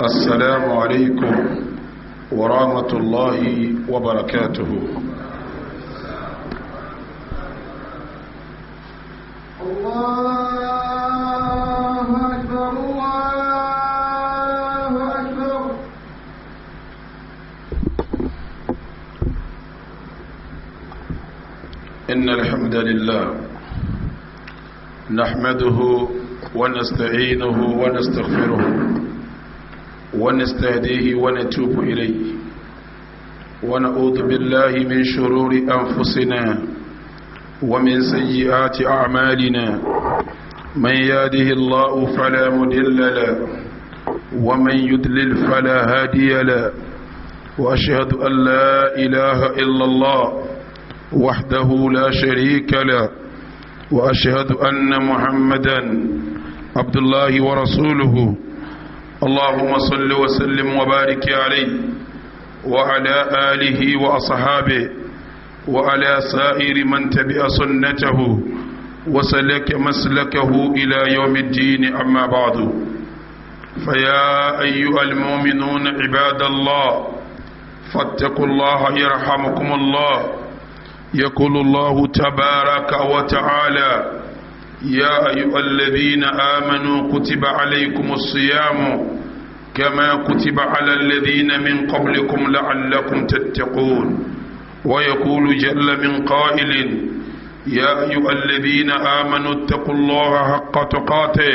السلام عليكم ورحمة الله وبركاته. الله أكبر الله أكبر. إن الحمد لله نحمده ونستعينه ونستغفره ونستهديه ونتوب إليه، ونعوذ بالله من شرور أنفسنا ومن سيئات أعمالنا. من يهده الله فلا مضل له ومن يضلل فلا هادي له، وأشهد أن لا إله إلا الله وحده لا شريك له، وأشهد أن محمدا عبد الله ورسوله. اللهم صل وسلم وبارك عليه وعلى آله وأصحابه وعلى سائر من تبع سنته وسلك مسلكه إلى يوم الدين. أما بعد، فيا أيها المؤمنون عباد الله، فاتقوا الله يرحمكم الله. يقول الله تبارك وتعالى: يا أيها الذين آمنوا كتب عليكم الصيام كما كتب على الذين من قبلكم لعلكم تتقون. ويقول جل من قائل: يا أيها الذين آمنوا اتقوا الله حق تقاته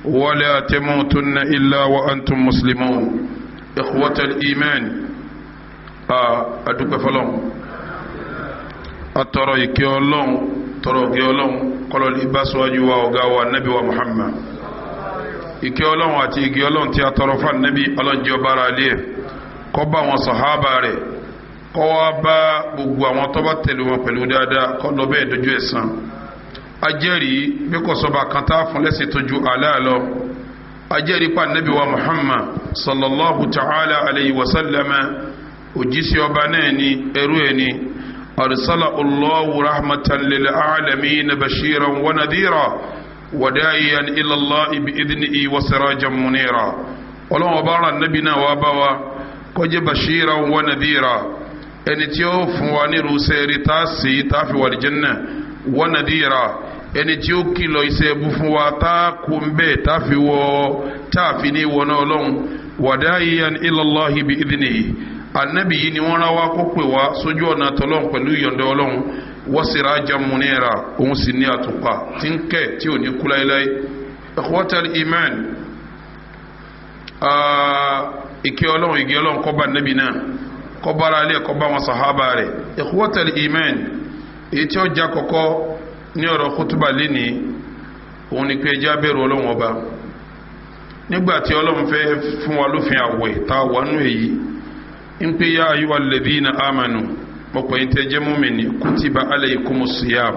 ولا تموتن إلا وأنتم مسلمون. إخوة الإيمان، أدوك فلون atọrọ ìkẹ́ Ọlọ́run, tọrọ ìkẹ́ Ọlọ́run kọlọ lè bá síwájú wa ọ̀gá wa nabi wa Muhammad. Ìkẹ́ Ọlọ́run àti ìgẹ́ Ọlọ́run tí a tọrọ fún nabi, Ọlọ́run jẹ́ ọba ara ilé ẹ̀, kó bá wọn sàhábà rẹ̀, kó wá bá gbogbo àwọn tó bá tẹ̀lé wọn pẹ̀lú dáadáa, kó lọ bẹ́ẹ̀ dojú ẹ̀san. Ajẹ́rìí bí kò sọba kan tá a fún lẹ́sìn tó ju Allah lọ. Ajẹ́rìí pa nabi wa Muhammad sallallahu ta'ala alayhi wa sallam, òjíṣẹ́ ọba náà ni, ẹrú ẹ̀ ni. أرسل الله رحمة للعالمين بشيرا ونذيرا وداعيا إلى الله بإذنه وسراجا منيرا. Ọlọ́run ọba rán Nábì náà wá bá wa kó jẹ́ bashiran wa nadhira, ẹni tí ó fún wa ní irúṣẹ́ rí tá a sì tá a fi wà lìjẹ́nà, wa nadhira, ẹni tí ó kìlọ̀ iṣẹ́ ẹbú fún wa tá a kú ń bẹ́ẹ̀ tá a fi wọ tá a fi ní wọná Ọlọ́run, wa da'iyan ila Allahi bi idhnihi. Anabi yìí ni wọ́n rán wa kó pè wá sójú ọ̀nà tọ́lọ́n pẹ̀lú ìyọ̀ǹda Ọlọ́run, wa sirajan munira, òun sì ní àtùpà tí ń kẹ́ tí ò ní kú láéláé. Ikhwatal iman, ìkẹ́ Ọlọ́run ìgẹ́ Ọlọ́run kó bá anabi náà, kó bá ara ilé, kó bá wọn sàhábà rẹ̀. Ikhwatal iman, èyí tí ó já kọ́kọ́ ní ọ̀rọ̀ kútúbà lénìí, òun ni pé ẹjẹ́ abẹ́rù Ọlọ́run ọba. Nígbà tí Ọlọ́run fẹ́ fún wa lófin àwẹ̀ tá a wà nù èyí ń pè ya ayyuha alladhina amanu, mọ̀pọ̀ yín tẹ́ jẹ́ mùmínì, kutiba alaykumus siyam.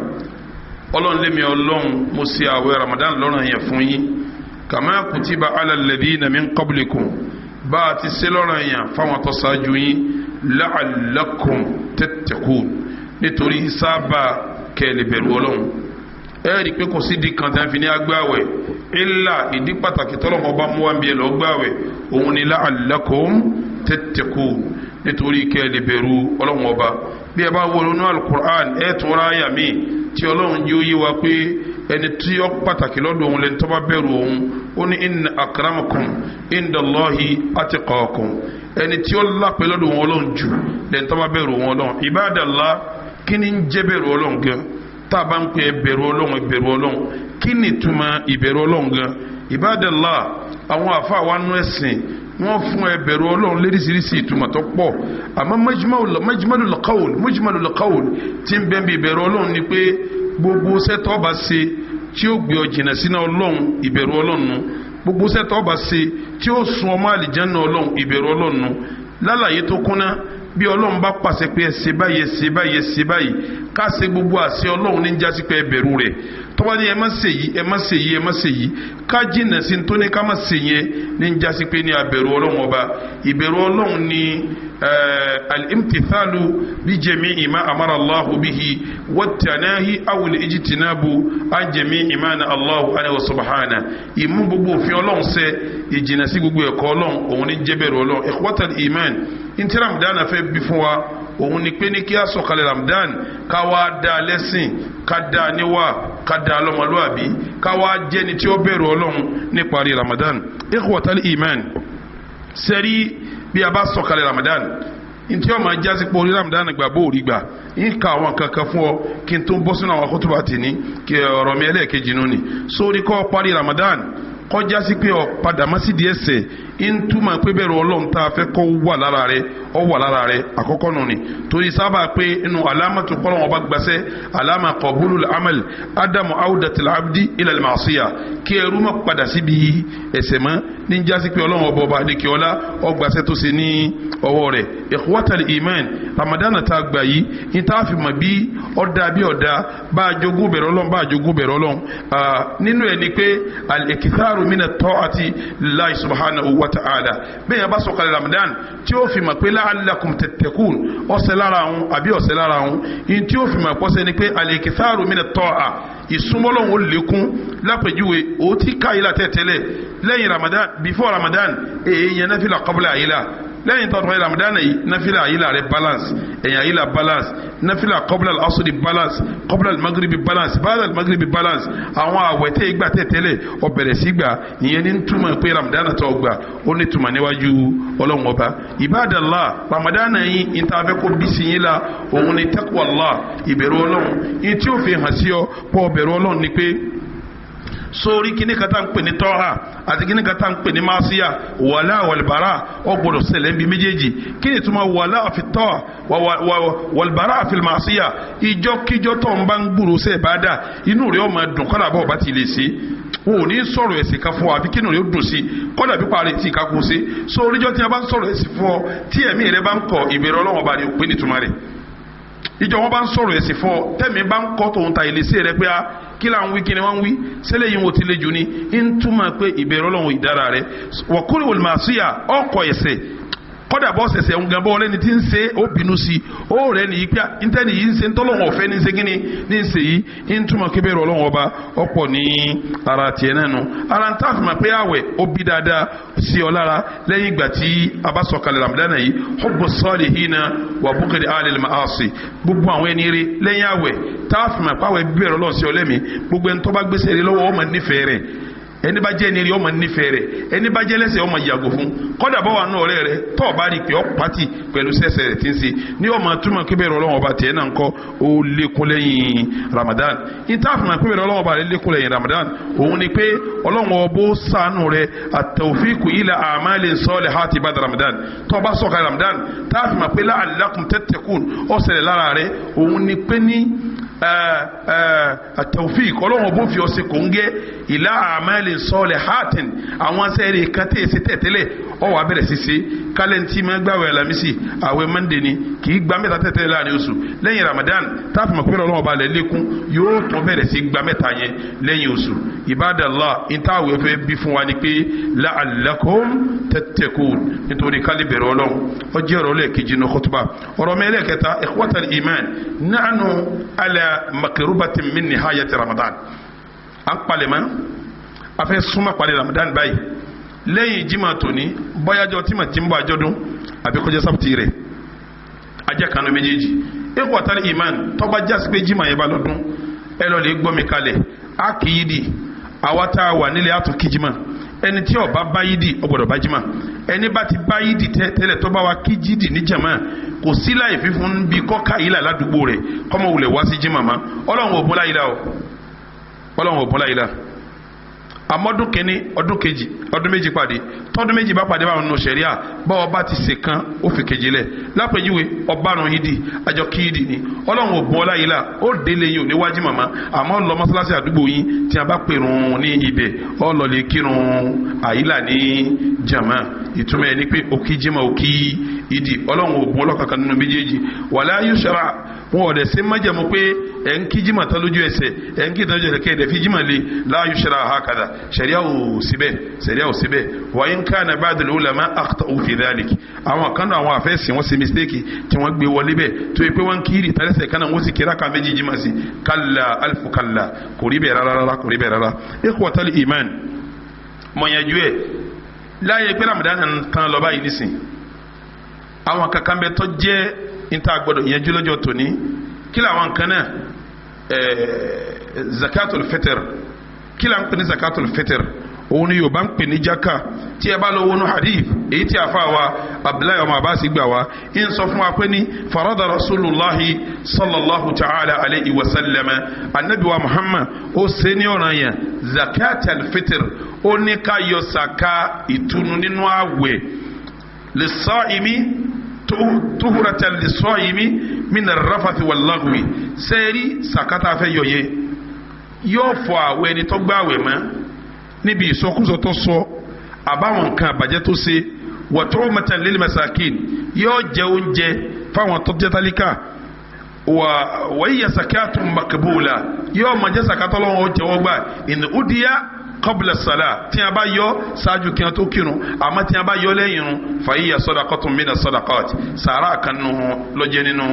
Ọlọ́run lémi Ọlọ́run mo ṣe àwẹ̀ Ramadan lọ́rùn yẹn fún yín, kama kutiba ala alladhina min qablikum, bá a ti ṣe lọ́rùn yẹn fáwọn tó ṣáájú yín, la'allakum tattaqun, nítorí sábà kẹ́lẹ̀ bẹ̀rù Ọlọ́run. Ẹ rí i pé kò sí di kan tí a fi ní agbáwẹ̀ ilà ìdí pàtàkì tọ́lọ́mọ bá mú wa ń bí ẹ lọ gbáwẹ̀, òun ni la'allakum tattaqun, nítorí kẹ́ ẹ lè bẹ̀rù Ọlọ́run ọba. Bí ẹ bá wọ inú alukur'an, ẹ tún ra àyà mi tí Ọlọ́run yóò yé wa pé ẹni tí ó pàtàkì lọ́dọ̀ òun lẹni tó bá bẹ̀rù òun. Ó ní inna akramakum indallahi atqakum, ẹni tí ó lápẹ́ lọ́dọ̀ òun Ọlọ́run jù lẹni tó bá bẹ̀rù òun Ọlọ́run. Ibadallah, kí ni ń jẹ́ bẹ̀rù Ọlọ́run gan? Tá a bá ń pè bẹ̀rù Ọlọ́run, ìbẹ̀rù Ọlọ́run, kí ni ìtumọ̀ ìbẹ̀rù Ọlọ́run gan? Ibadallah, àwọn àfa wa nú ẹ̀sìn wọ́n fún ẹ bẹ̀rù Ọlọ́run léríṣiríṣi ìtumọ̀ tó pọ̀, àmọ́ mujmalul qawl, mujmalul qawl tí ń bẹ́ẹ̀ bí ìbẹ̀rù Ọlọ́run ni pé gbogbo sẹ́tọ́ bá ṣe tí ó gbé ọ jìnnà sínú Ọlọ́run, ìbẹ̀rù Ọlọ́run nu. Gbogbo sẹ́tọ́ bá ṣe tí ó sun ọmọ àlìjánnà Ọlọ́run, ìbẹ̀rù Ọlọ́run nu. Lálàyé tó kúnná, bí Ọlọ́run bá pàṣẹ pé ẹ ṣe báyìí, ẹ ṣe báyìí, ẹ ṣe báyìí, ká ṣe gbogbo àṣẹ Ọlọ́run ní jásí pé ẹ bẹ̀rù rẹ̀. Tó bá ní ẹ má ṣe yìí, ẹ má ṣe yìí, ẹ má ṣe yìí, ká jìnnà sí tó ní ká má ṣe yẹn ní ń jásí pé ní abẹ̀rù Ọlọ́run ọba. Ìbẹ̀rù Ọlọ́run ní al-imtithalu bi jami'i ma amara Allahu bihi wat-tanahi aw al-ijtinabu an jami'i ma na Allahu anhu subhana. Ìmú gbogbo òfin Ọlọ́run ṣẹ, ìjìnà sí gbogbo ẹ̀kọ́ Ọlọ́run, òun ní jẹ́ bẹ̀rù Ọlọ́run. Ikhwatal iman, ntí Ramadan fẹ́ bí fún wa òun ni pé ní kí a sọ̀kalẹ̀ Ramadan, ká wá dá lẹ́sìn, ká dá níwà, ká dá lọ́mọlúwàbí, ká wá jẹ́ni tí ó bẹ̀rù Ọlọ́run níparí Ramadan. Ikhwatal iman, sẹ́rí bí a bá sọ̀kalẹ̀ Ramadan, ntí ó máa jásí pé orí Ramadan gbà bó orí gbà, ń ka àwọn kankan fún ọ kí n tó bọ́ sínú àwọn kótóbà tì ní kí ọ̀rọ̀ mi ẹlẹ́ẹ̀kejì nù ni. Sórí kọ́ parí Ramadan kọjá sí pé ọ padà má sí díẹ̀ sẹ̀, ń túmọ̀ pé bẹ̀rù Ọlọ́run tá a fẹ́ kọ́ wà lára rẹ, ọ wà lára rẹ àkọ́kọ́ nù ni. Torí sábà pé inú alámàtú kọ́lọ́wọ́n bá gbàsẹ́ alámà qabulul amal ádámù awdatil abdi ilal ma'siyah, kí ẹrú má padà síbi ẹ̀ṣẹ̀ mọ́ ní jásí pé Ọlọ́run ọba ọba ní kí ọlá ọgbàsẹ́ tó ṣe ní ọwọ́ rẹ̀. Ikhwatal iman, Ramadan tá a gbà yìí ní tá a fi mọ̀ bí ọ̀dà bí ọ̀dà bá a jogún bẹ̀rù Ọlọ́run, bá a jogún bẹ̀rù Ọlọ́run nínú ẹ̀ ni pé al-iktharu mina ta'ati lillahi subhanahu wa ta'ala. Bẹ́ẹ̀ yẹn bá sọ̀kalẹ̀ Ramadan tí ó fi mọ̀ pé la'allakum tattaqun ọ̀sẹ̀ lára àwọn àbí ọ̀sẹ̀ lára àwọn, in tí ó fi mọ̀ pọ́sẹ̀ ni pé al-iktharu mina ta'a, ìsúnmọ́lọ́hún ó lékún. Lápèjúwe, ó ti ká yìí la tẹ́tẹ́lẹ̀ lẹ́yìn Ramadan, before Ramadan èyí yẹn náfìlà qabla àyílà, lẹ́yìn tó tọ́ Ramadan yìí náfìlà àyílà rẹ̀ balance, ẹ̀yìn àyílà balance, náfìlà qabla al-asri balance, qabla al-maghribi balance, ba'da al-maghribi balance. Àwọn àwẹ̀ tẹ́ ìgbà tẹ́tẹ́lẹ̀ ó bẹ̀rẹ̀ sí gbà, ìyẹn ní túmọ̀ pé Ramadan tó gbà ó ní túmọ̀ níwájú Ọlọ́run ọba. Ibadallah, Ramadan yìí ní ta fẹ́ kó bí sí yín la òun ni taqwallah, ìbẹ̀rù Ọlọ́run. Yìí tí ó fi hàn sí ọ pọ̀ bẹ̀rù Ọlọ́run ni pé sórí kíní kata ń pè ní tọ́ha àti kíní kata ń pè ní máṣíyà, wàlá wàlbàrà ó gbọdọ̀ ṣẹlẹ̀ ń bí méjèèjì. Kí ni túmọ̀ wàlá fi tọ́ha wàlbàrà fi máṣíyà? Ìjọkíjọ tó ń bá ń gbúrò sẹ́ẹ̀ bá dà, inú rẹ̀ ó máa dùn kọ́dà bọ́ ọba ti lè ṣe. Wọn ò ní sọ̀rọ̀ ẹ̀sìn kan fún wa àfi kínú rẹ̀ ó dùn sí kọ́dà bí parí tí ìka kú sí. Sórí ìjọ tí a bá ń sọ̀rọ̀ ẹ̀sìn fún ọ tí ẹ̀mí rẹ̀ bá ń kọ ìbẹ̀rù Ọlọ́run ọba rẹ̀ ò pé nítumọ̀ rẹ̀. Ìjọ wọn bá ń sọ̀rọ̀ ẹ̀sìn fún ọ tẹ̀mí bá ń kọ́ tòun ta ìlẹsẹ̀ rẹ pé a kí là ń wí, kí ni wọ́n ń wí, sẹ́lẹ̀ yìí wọ́n ti lé jù ní ń túmọ̀ pé ìbẹ̀rù Ọlọ́run ìdára rẹ̀. Wọ́kúrò wòlùmọ̀ọ́síyà ọkọ̀ ẹ̀sẹ̀ kọ́dà bọ́ sẹ̀sẹ̀ ń gan bọ́ lẹ́ni tí ń ṣe ó bínú sí i ó rẹ̀ nìyí pé ntẹ́ni yìí ń ṣe ntọ́lọ́wọ̀n ọ̀fẹ́ ní ṣe kíni ní ṣe yìí ń túmọ̀ kébèrè Ọlọ́run ọba ọ̀pọ̀ ní ara tiẹ̀ náà nù. Ara ń tàfimọ̀ pé àwẹ̀ ó bí dáadáa sí ọ lára lẹ́yìn ìgbà tí a bá sọ̀kalẹ̀ Ramadan yìí, hubbu salihina wa bughdi alil ma'asi, gbogbo àwọn ẹni rí lẹ́yìn àwẹ̀ tàfimọ̀ pé àwẹ̀ bíbẹ̀rẹ̀ Ọlọ́run sí ọ lẹ́mìí, gbogbo ẹni tó bá gbèsè rí lọ́wọ́ ó máa nífẹ̀ẹ́ rẹ̀, ẹni bá jẹ́ ẹni rí ọmọ nífẹ̀ẹ́ rẹ̀, ẹni bá jẹ́ lẹ́sẹ̀ ọmọ yàgò fún, kọ́dà bọ́ wà nù ọ̀rẹ́ rẹ̀ tọ́ ọ bá rí i pé ọ pàtì pẹ̀lú sẹ́sẹ̀ rẹ̀ tí ń ṣe ní ọmọ túmọ̀ kébẹ̀rẹ̀ Ọlọ́run ọba tiẹ̀ náà ń kọ́ ó lékún lẹ́yìn Ramadan. Ìtàfùmọ̀ kébẹ̀rẹ̀ Ọlọ́run ọba rẹ̀ lékún lẹ́yìn Ramadan òun ni pé Ọlọ́run ọbọ̀ ṣàánú rẹ̀ at-tawfiqu ila a'malin salihati ba'da Ramadan. Tọ́ bá sọ̀ka Ramadan tàfùmọ̀ pé la'allakum tattaqun ó ṣẹlẹ̀ lára rẹ̀ òun ni pé ní at-tawfiq Ọlọ́run ọbọ̀ fi ọ̀sẹ̀ kòńgẹ́ ila a'malin salihatin, àwọn sẹ́ẹ̀rì kan tẹ̀ ṣe tẹ̀tẹ́lẹ̀ ọ wà bẹ̀rẹ̀ ṣiṣẹ́ kálẹ̀ntì máa gbàwẹ̀ Àlàmísì àwẹ̀ Mọ́ndé ni kì í gba mẹ́ta tẹ̀tẹ́lẹ̀ láàrin oṣù lẹ́yìn Ramadan táàfin mọ̀ pé Ọlọ́run ọba rẹ̀ lékún yóò tún bẹ̀rẹ̀ sí gba mẹ́ta yẹn lẹ́yìn oṣù. Ibadallah, ìtàwé fẹ́ bí fún wa ni pé la'allakum tattaqun, nítorí kálí bẹ̀rẹ̀ Ọlọ́run. Ó jẹ́ ọ̀rọ̀ lẹ́ẹ̀kejì ní khutuba. Ọ̀rọ̀ mẹ́lẹ̀kẹta, ikhwatal iman, nahnu ala makrubatin min nihayati Ramadan. À ń palẹ̀mọ́, a fẹ́ súnmọ́ parí Ramadan báyìí lẹ́yìn jimá tóní, bọ́yájọ́ tí mà ti ń bọ̀ àjọdún àbí kọjá sábùtì rẹ̀ ajá kanu méjèèjì. Ikhwatal iman, tọ́ba jásí pé jimá yẹn bá lọ́dún ẹ lọ́ọ́ lè gbọ́ mi kalẹ̀, a kì í di àwa tá a wà nílẹ̀ àtún kí jimá. Ẹni tí ó bá bá yídì ó gbọ́dọ̀ bá jimá, ẹni bá ti bá yídì tẹ́lẹ̀ tó bá wa kí jídì ní jàmá kò sí láì fífún bí kọ́ka yìí là ládùúgbò rẹ̀ kọ́mọ wulẹ̀ wá sí jimá ma. Ọlọ́run ò bọ́lá yìí la o, Ọlọ́run ò bọ́lá yìí la. Àmọ́dún kìíní, ọdún kejì, ọdún méjì pàdé, tọ́dún méjì bá pàdé báwọn nù sẹ̀ríà báwọn bá ti ṣe kan ó fi kejì lẹ̀. Lápèjúwe, ọbaàrùn yídì àjọ kí yídì ni Ọlọ́run ò bọ́ ọ láyé la ó délé yín ò ní wájú màmá, àmọ́ lọ mọ́sálásí àdúgbò yín tí a bá pèrún ní ibẹ̀ ọ lọ lè kírun àyílà ní jàmá. Ìtumọ̀ ẹ̀ ni pé òkì jimá òkì yídì, Ọlọ́run ò bọ́ ọlọ́kankan nínú méjèèjì. Wàlá yushra Wọn ò dẹ̀ ṣe májẹ̀mú pé ẹ̀ ń kí jimá tán lójú ẹsẹ̀, ẹ̀ ń kí tán lójú ẹsẹ̀ kẹ́ ẹ̀ dẹ̀ fi jimá lé. La yushra hakadha, sẹ̀ríà ò síbẹ̀, sẹ̀ríà ò síbẹ̀. Wa in kana ba'dul ulama akhta'u fi dhalik, àwọn kan náà àwọn àfẹ́sìn wọ́n ṣe mistake tí wọ́n gbé wọlé bẹ́ẹ̀ tó yẹ pé wọ́n kiri tálẹ́sẹ̀ kan náà wọ́n sì kíra ká méjì jimá sí. Kalla alfu kalla, kò rí bẹ́ẹ̀ rárá rárá, kò rí bẹ́ẹ̀ rárá. Ikhwatal iman, mọ̀nyẹ́jú ẹ̀ láyé pé Ramadan ń tán lọ báyìí nísìn, àwọn kankan bẹ tó jẹ́ níta gbọ́dọ̀ yẹnjú lọ́jọ́ tòní. Kí làwọn nǹkan náà? Zakatul fitr. Kí là ń pè ní zakatul fitr? Òun ni Yorùbá ń pè ní jaka. Tí ẹ bá lọ wọnú hadith èyí tí a fa wa Abdullahi ọmọ Abbas gbà wá, ń sọ fún wa pé ní farada Rasulullahi sallallahu ta'ala alayhi wa sallam, anabi wa Muhammad ó ṣe ní ọ̀ràn yẹn zakatul fitr, ó ní ká yọ saka ìtùnú nínú àwẹ̀ lis-sa'imi tuhuratan lis-sa'imi min ar-rafathi wal-laghwi. Sẹ́ẹ̀rí sàkátà fẹ́ yọ yẹn yóò fọ àwẹ̀ ẹni tó gbààwẹ̀ mọ́ níbi ìsọkúsọ tó sọ àbáwọn nǹkan àbàjẹ́ tó ṣe. Wa tu'matan lil masakin, yóò jẹ oúnjẹ fáwọn tó jẹ́ tálíkà. Wa hiya zakatun makbula, yóò máa jẹ́ sàkátà lọ́wọ́ jẹ́wọ́ gbà in udiya qabla sala, tí a bá yọ ṣáájú kí a tó kírun. Àmọ́ tí a bá yọ lẹ́yìn irun, fa hiya sadaqatun mina sadaqat, sàrà kan nù lọ́jẹ́ nínú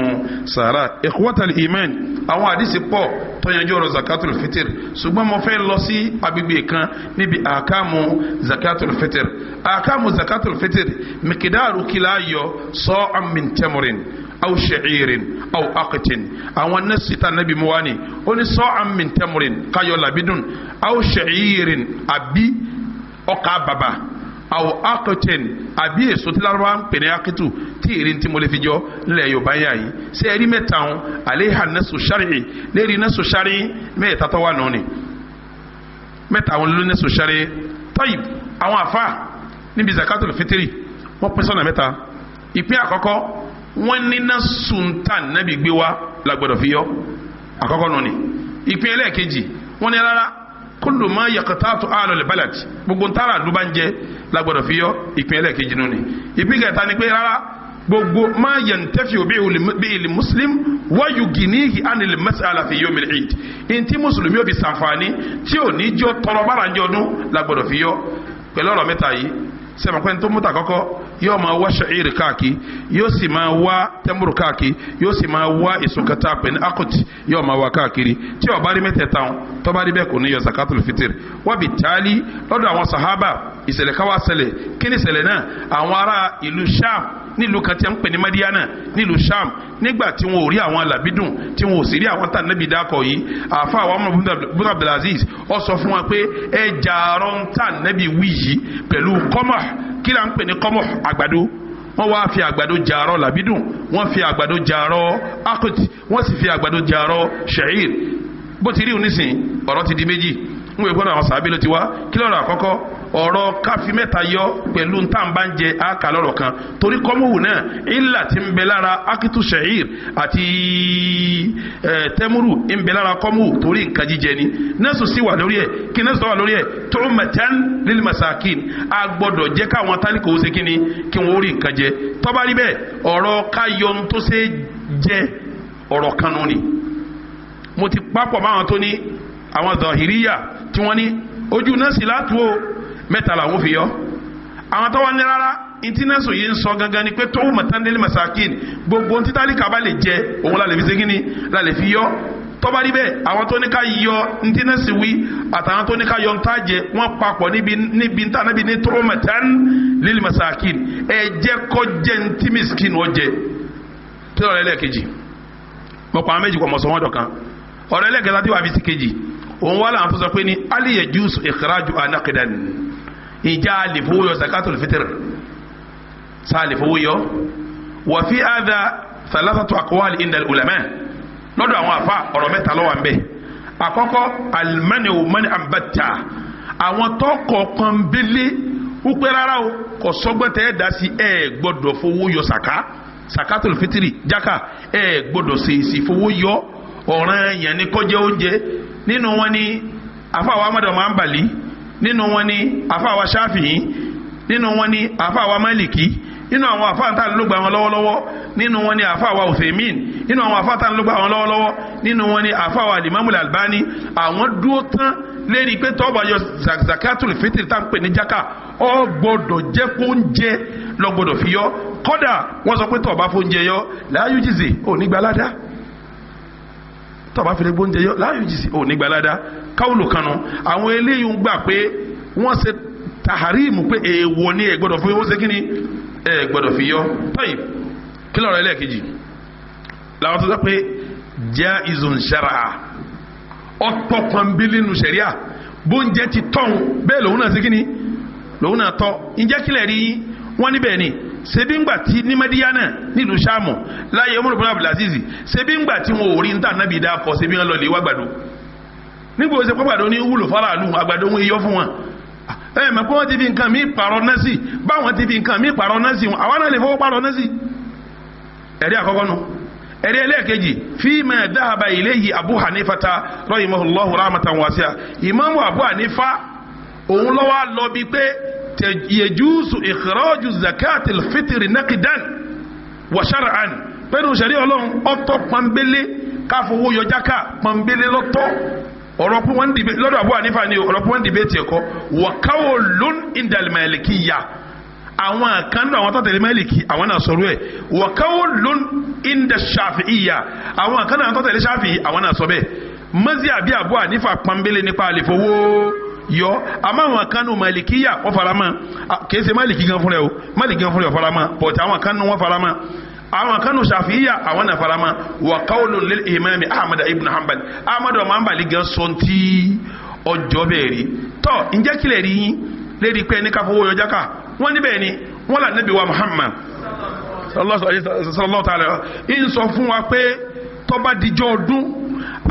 sàrà. Ikhwatal iman, àwọn àdìsí pọ̀ tó yanjú ọ̀rọ̀ zakatul fitr, ṣùgbọ́n mo fẹ́ lọ sí agbègbè kan níbi àkàmù zakatul fitr. Àkàmù zakatul fitr, mikidaru kìlá yọ sa'an min tamrin aw sha'irin aw aqtin. Àwọn nẹ́sì tá nàbí mu wá ní, ó ní sa'an min tamrin, káyọ̀ làbídùn, aw sha'irin àbí ọkà bàbà, aw aqtin àbí èso tí Lárúbáwá ń pè ní akitu tí ìrìn tí mo lè fi jọ nílẹ̀ Yorùbá yà yìí. Ṣé ẹ̀rí mẹ́ta ń alayha nẹ́sù shar'i lérí nẹ́sù shar'i mẹ́ta tó wà nù ni mẹ́ta àwọn ló nẹ́sù shar'i. Tayyib, àwọn àfa níbi zakatul fitri wọ́n pín sọ́nà mẹ́ta. Ìpín àkọ́kọ́, wọ́n ní nasuntàn nábì gbé wá la gbọ́dọ̀ fi yọ, àkọ́kọ́ nù ni. Ìpín ẹlẹ́ẹ̀kejì, wọ́n ní rárá, kullu ma yaqtatu ahlul balad, gbogbo ntara ló bá ń jẹ la gbọ́dọ̀ fi yọ, ìpín ẹlẹ́ẹ̀kejì nù ni. Ìpín kẹta ni pé rárá, gbogbo ma yantafi'u bihi muslim wa yuginihi anil mas'ala fi yawmil eid, ntí mùsùlùmí ò fi sànfàní tí ò ní jọ tọrọ bára ń jọ ọdún la gbọ́dọ̀ fi yọ. Pẹ̀lú ọ̀rọ̀ mẹ́ta yìí, sẹ́mi tó múta kọ́kọ́ yóò máa wá ṣa'iri káàkiri, yóò sì máa wá tẹ́múrù káàkiri, yóò sì máa wá èso kẹta pè ní akut, yóò máa wá káàkiri. Tí ó bá rí mẹ́tẹ̀ẹ̀ta wọn, tó bá rí bẹ́ẹ̀ kò ní yọ zakatul fitr. Wọ́n bi taali lọ́dọ̀ àwọn sahaba, ìṣẹ̀lẹ̀ káwá ṣẹlẹ̀. Kí ni ìṣẹ̀lẹ̀ náà? Àwọn ará ìlú Sham, nílùú kan tí a ń pè ní Madiana nílùú Sham, nígbà tí wọn ò rí àwọn làbídùn, tí wọn ò sì rí àwọn tá nàbì dákọ̀ yìí, àfa àwọn ọmọ ibn Abdulaziz ó sọ fún wa pé ẹ jàrọ̀ ń tà nàbì wí yìí pẹ̀lú kọ́mọ̀. Kí là ń pè ní kọ́mọ̀? Àgbàdo. Wọ́n wá fi àgbàdo jàrọ̀ làbídùn, wọ́n fi àgbàdo jàrọ̀ akut, wọ́n sì fi àgbàdo jàrọ̀ sha'ir. Bó ti rí òun nísìn, ọ̀rọ̀ ti di méjì. Ń wé gbọ́dọ̀ àwọn sàábé ló ti wá. Kí lọ́rọ̀ àkọ́kọ́? Ọ̀rọ̀ káfí mẹ́ta yọ pẹ̀lú ntàǹbá ń jẹ àkà lọ́rọ̀ kan, torí kọ́mùwù náà ìlà tí ń bẹ lára akitu sha'ir àti tẹ́múrù ń bẹ lára kọ́mùwù torí nǹkan jíjẹ ni. Nẹ́sù sì wà lórí ẹ̀. Kí nẹ́sù wà lórí ẹ̀? Tu'matan lil masakin, a gbọ́dọ̀ jẹ́ káwọn tálíkò ó ṣe kí ni, kí wọ́n rí nǹkan jẹ. Tó bá rí bẹ́ẹ̀, ọ̀rọ̀ káyọ̀ ń tó ṣe jẹ ọ̀rọ̀ kan nù ni. Mo ti papọ̀ máwọn tó ní àwọn zahiriya tí wọ́n ní ojú nẹ́sì látú o, mẹ́ta làwọn fi yọ. Àwọn tó wà ní rárá, ntí nẹ́sù yìí ń sọ gangan ni pé tó mọ̀tánlélí masakin, gbogbo ntí tálíkà bá lè jẹ òun la lè fi ṣe kíni, la lè fi yọ. Tó bá rí bẹ́ẹ̀, àwọn tó ní ká yọ ntí nẹ́sì wí àtàwọn tó ní ká yọ ntá jẹ, wọ́n papọ̀ níbi ntá níbi ní tó mọ̀tánlélí masakin, ẹ jẹ́ kó jẹ́ ntí miskin wọ́n jẹ. Kí lọ́rọ̀ ẹlẹ́ẹ̀kejì? Mọ̀ pa àwọn méjì kọ̀ mọ̀ sọ wọ́n dọ̀kan. Ọ̀rọ̀ ẹlẹ́ẹ̀kẹta tí wàá fi sí kejì, òun wà láwọn tó sọ pé ní ali yajuzu ikhraju anaqidan, ìjà lè fowó yọ zakatul fitr, sáà lè fowó yọ. Wa fi hadha thalathatu aqwali inda al-ulama, lọ́dọ̀ àwọn afa ọ̀rọ̀ mẹ́ta ló wà ń bẹ̀. Àkọ́kọ́, al-man'u man'an batta, àwọn tó kọ̀ pọ́nbélé wípé rárá o, kò sọ́gbọ́n tẹ́ ẹ dá sí, ẹ gbọ́dọ̀ fowó yọ sàká, sàkátùl fitiri jáka, ẹ gbọ́dọ̀ ṣèṣì fowó yọ, ọ̀ràn yẹn ni kó jẹ́ oúnjẹ. Nínú wọn ni àfàwọ̀ Ahmadu Hanbali, nínú wọn ni àfàwọ̀ Shafi'i, nínú wọn ni àfàwọ̀ Maliki, nínú àwọn àfàǹtà ló gba wọn lọ́wọ́lọ́wọ́. Nínú wọn ni àfàwà Uthaymin, nínú àwọn àfàtà ń lọ́gbà àwọn lọ́wọ́lọ́wọ́, nínú wọn ni àfàwà Al-Imam Al-Albani. Àwọn dúró tán lérí pé tó bá yọ zakatul fitri tá ń pè ní jaka, ó gbọ́dọ̀ jẹ́ kó ń jẹ lọ gbọ́dọ̀ fi yọ. Kódà wọ́n sọ pé tó bá fóúnjẹ yọ la yujzi, ò ní gbalada. Tó bá fi lè gbóúnjẹ yọ la yujzi, ò ní gbalada. Káwùlù kanu àwọn eléyìí ń gbà pé wọ́n ṣe taharimu pé èèwọ̀ ni ẹ gbọ́dọ̀ fún, ó ṣe kí ni ẹ gbọ́dọ̀ fi yọ. Tọ́yì kí lọ́rọ̀ ẹlẹ́ẹ̀kejì làwọn tó sọ pé jaizun shar'a, ọ̀tọ̀ pọnbílì nù sẹ̀ríà, bóúnjẹ ti tọ̀hún bẹ́ẹ̀ lòun náà ṣe kí ni lòun náà tọ́. Ǹjẹ́ kílẹ̀ rí wọ́n níbẹ̀ ni ṣebí ńgbà tí ní Mádíyánà nílùú Ṣáàmù láyé Umar ibn Abdulaziz, ṣebí ńgbà tí wọn ò rí níta nábì dá kọ, ṣebí wọn lọ lè wá gbàdo nígbà ó ṣe pé gbàdo ní wúlò faraàlú, àgbàdo wọn yọ fún wọn. Ẹ mọ̀ pé wọ́n ti fi nǹkan mí pààrọ̀ náà sí, báwọn ti fi nǹkan mí pààrọ̀ náà sí, àwọn náà lè fọwọ́ pààrọ̀ náà sí. Ẹ̀rí àkọ́kọ́ nu. Ẹ̀rí ẹlẹ́ẹ̀kejì, fíìmà dáhàbà ilayhi Abu Hanifata rahimahullahu rahmatan wasi'a. Ìmáàmù Abu Hanifa òun lọ́wọ́ lọ bí pé yajuzu ikhraju zakatil fitri naqidan wa shar'an, pẹ̀lú sẹ̀rí ọlọ́run ọ̀tọ̀ pọ́nbélé káfowó yọ jáka pọ́nbélé lọ́tọ̀. Ọ̀rọ̀ pé wọ́n dìbẹ́ lọ́dọ̀ Abu Hanifa ni ọ̀rọ̀ pé wọ́n dìbẹ́ tiẹ̀ kọ́. Wa qawlun indal malikiyya, àwọn kan náà àwọn tó tẹ̀lé Málíkì àwọn náà sọ̀rọ̀ ẹ̀. Wa qawlun inda Shafi'iyya, àwọn kan náà àwọn tó tẹ̀lé Shafi'i àwọn náà sọ bẹ́ẹ̀. Mọ́sí àbí Abu Hanifa pọ́nbélé nípa àlefowó yọ, àmọ́ àwọn kan nù Màlìkíyà wọ́n fara mọ́. Kìí ṣe Málìkì gan fúnra o, Málìkì gan fúnra fara mọ́, bọ̀tí àwọn kan nù wọ́n fara mọ́. Àwọn kan nù Ṣàfi'íyà àwọn náà fara mọ́. Wa qawlun lil imami Ahmad ibn Hanbal, Ahmad ọmọ Hanbali gan sọ̀ntì ọjọ́ bẹ́ẹ̀ rí. Tọ́ ǹjẹ́ kílẹ̀ rí yín lédi pé ní káfọwọ́ yọ jáka? Wọ́n níbẹ̀ ni wọ́n là Nábì wa Muhammad sallallahu ta'ala ń sọ fún wa pé tó bá dijọ́ ọdún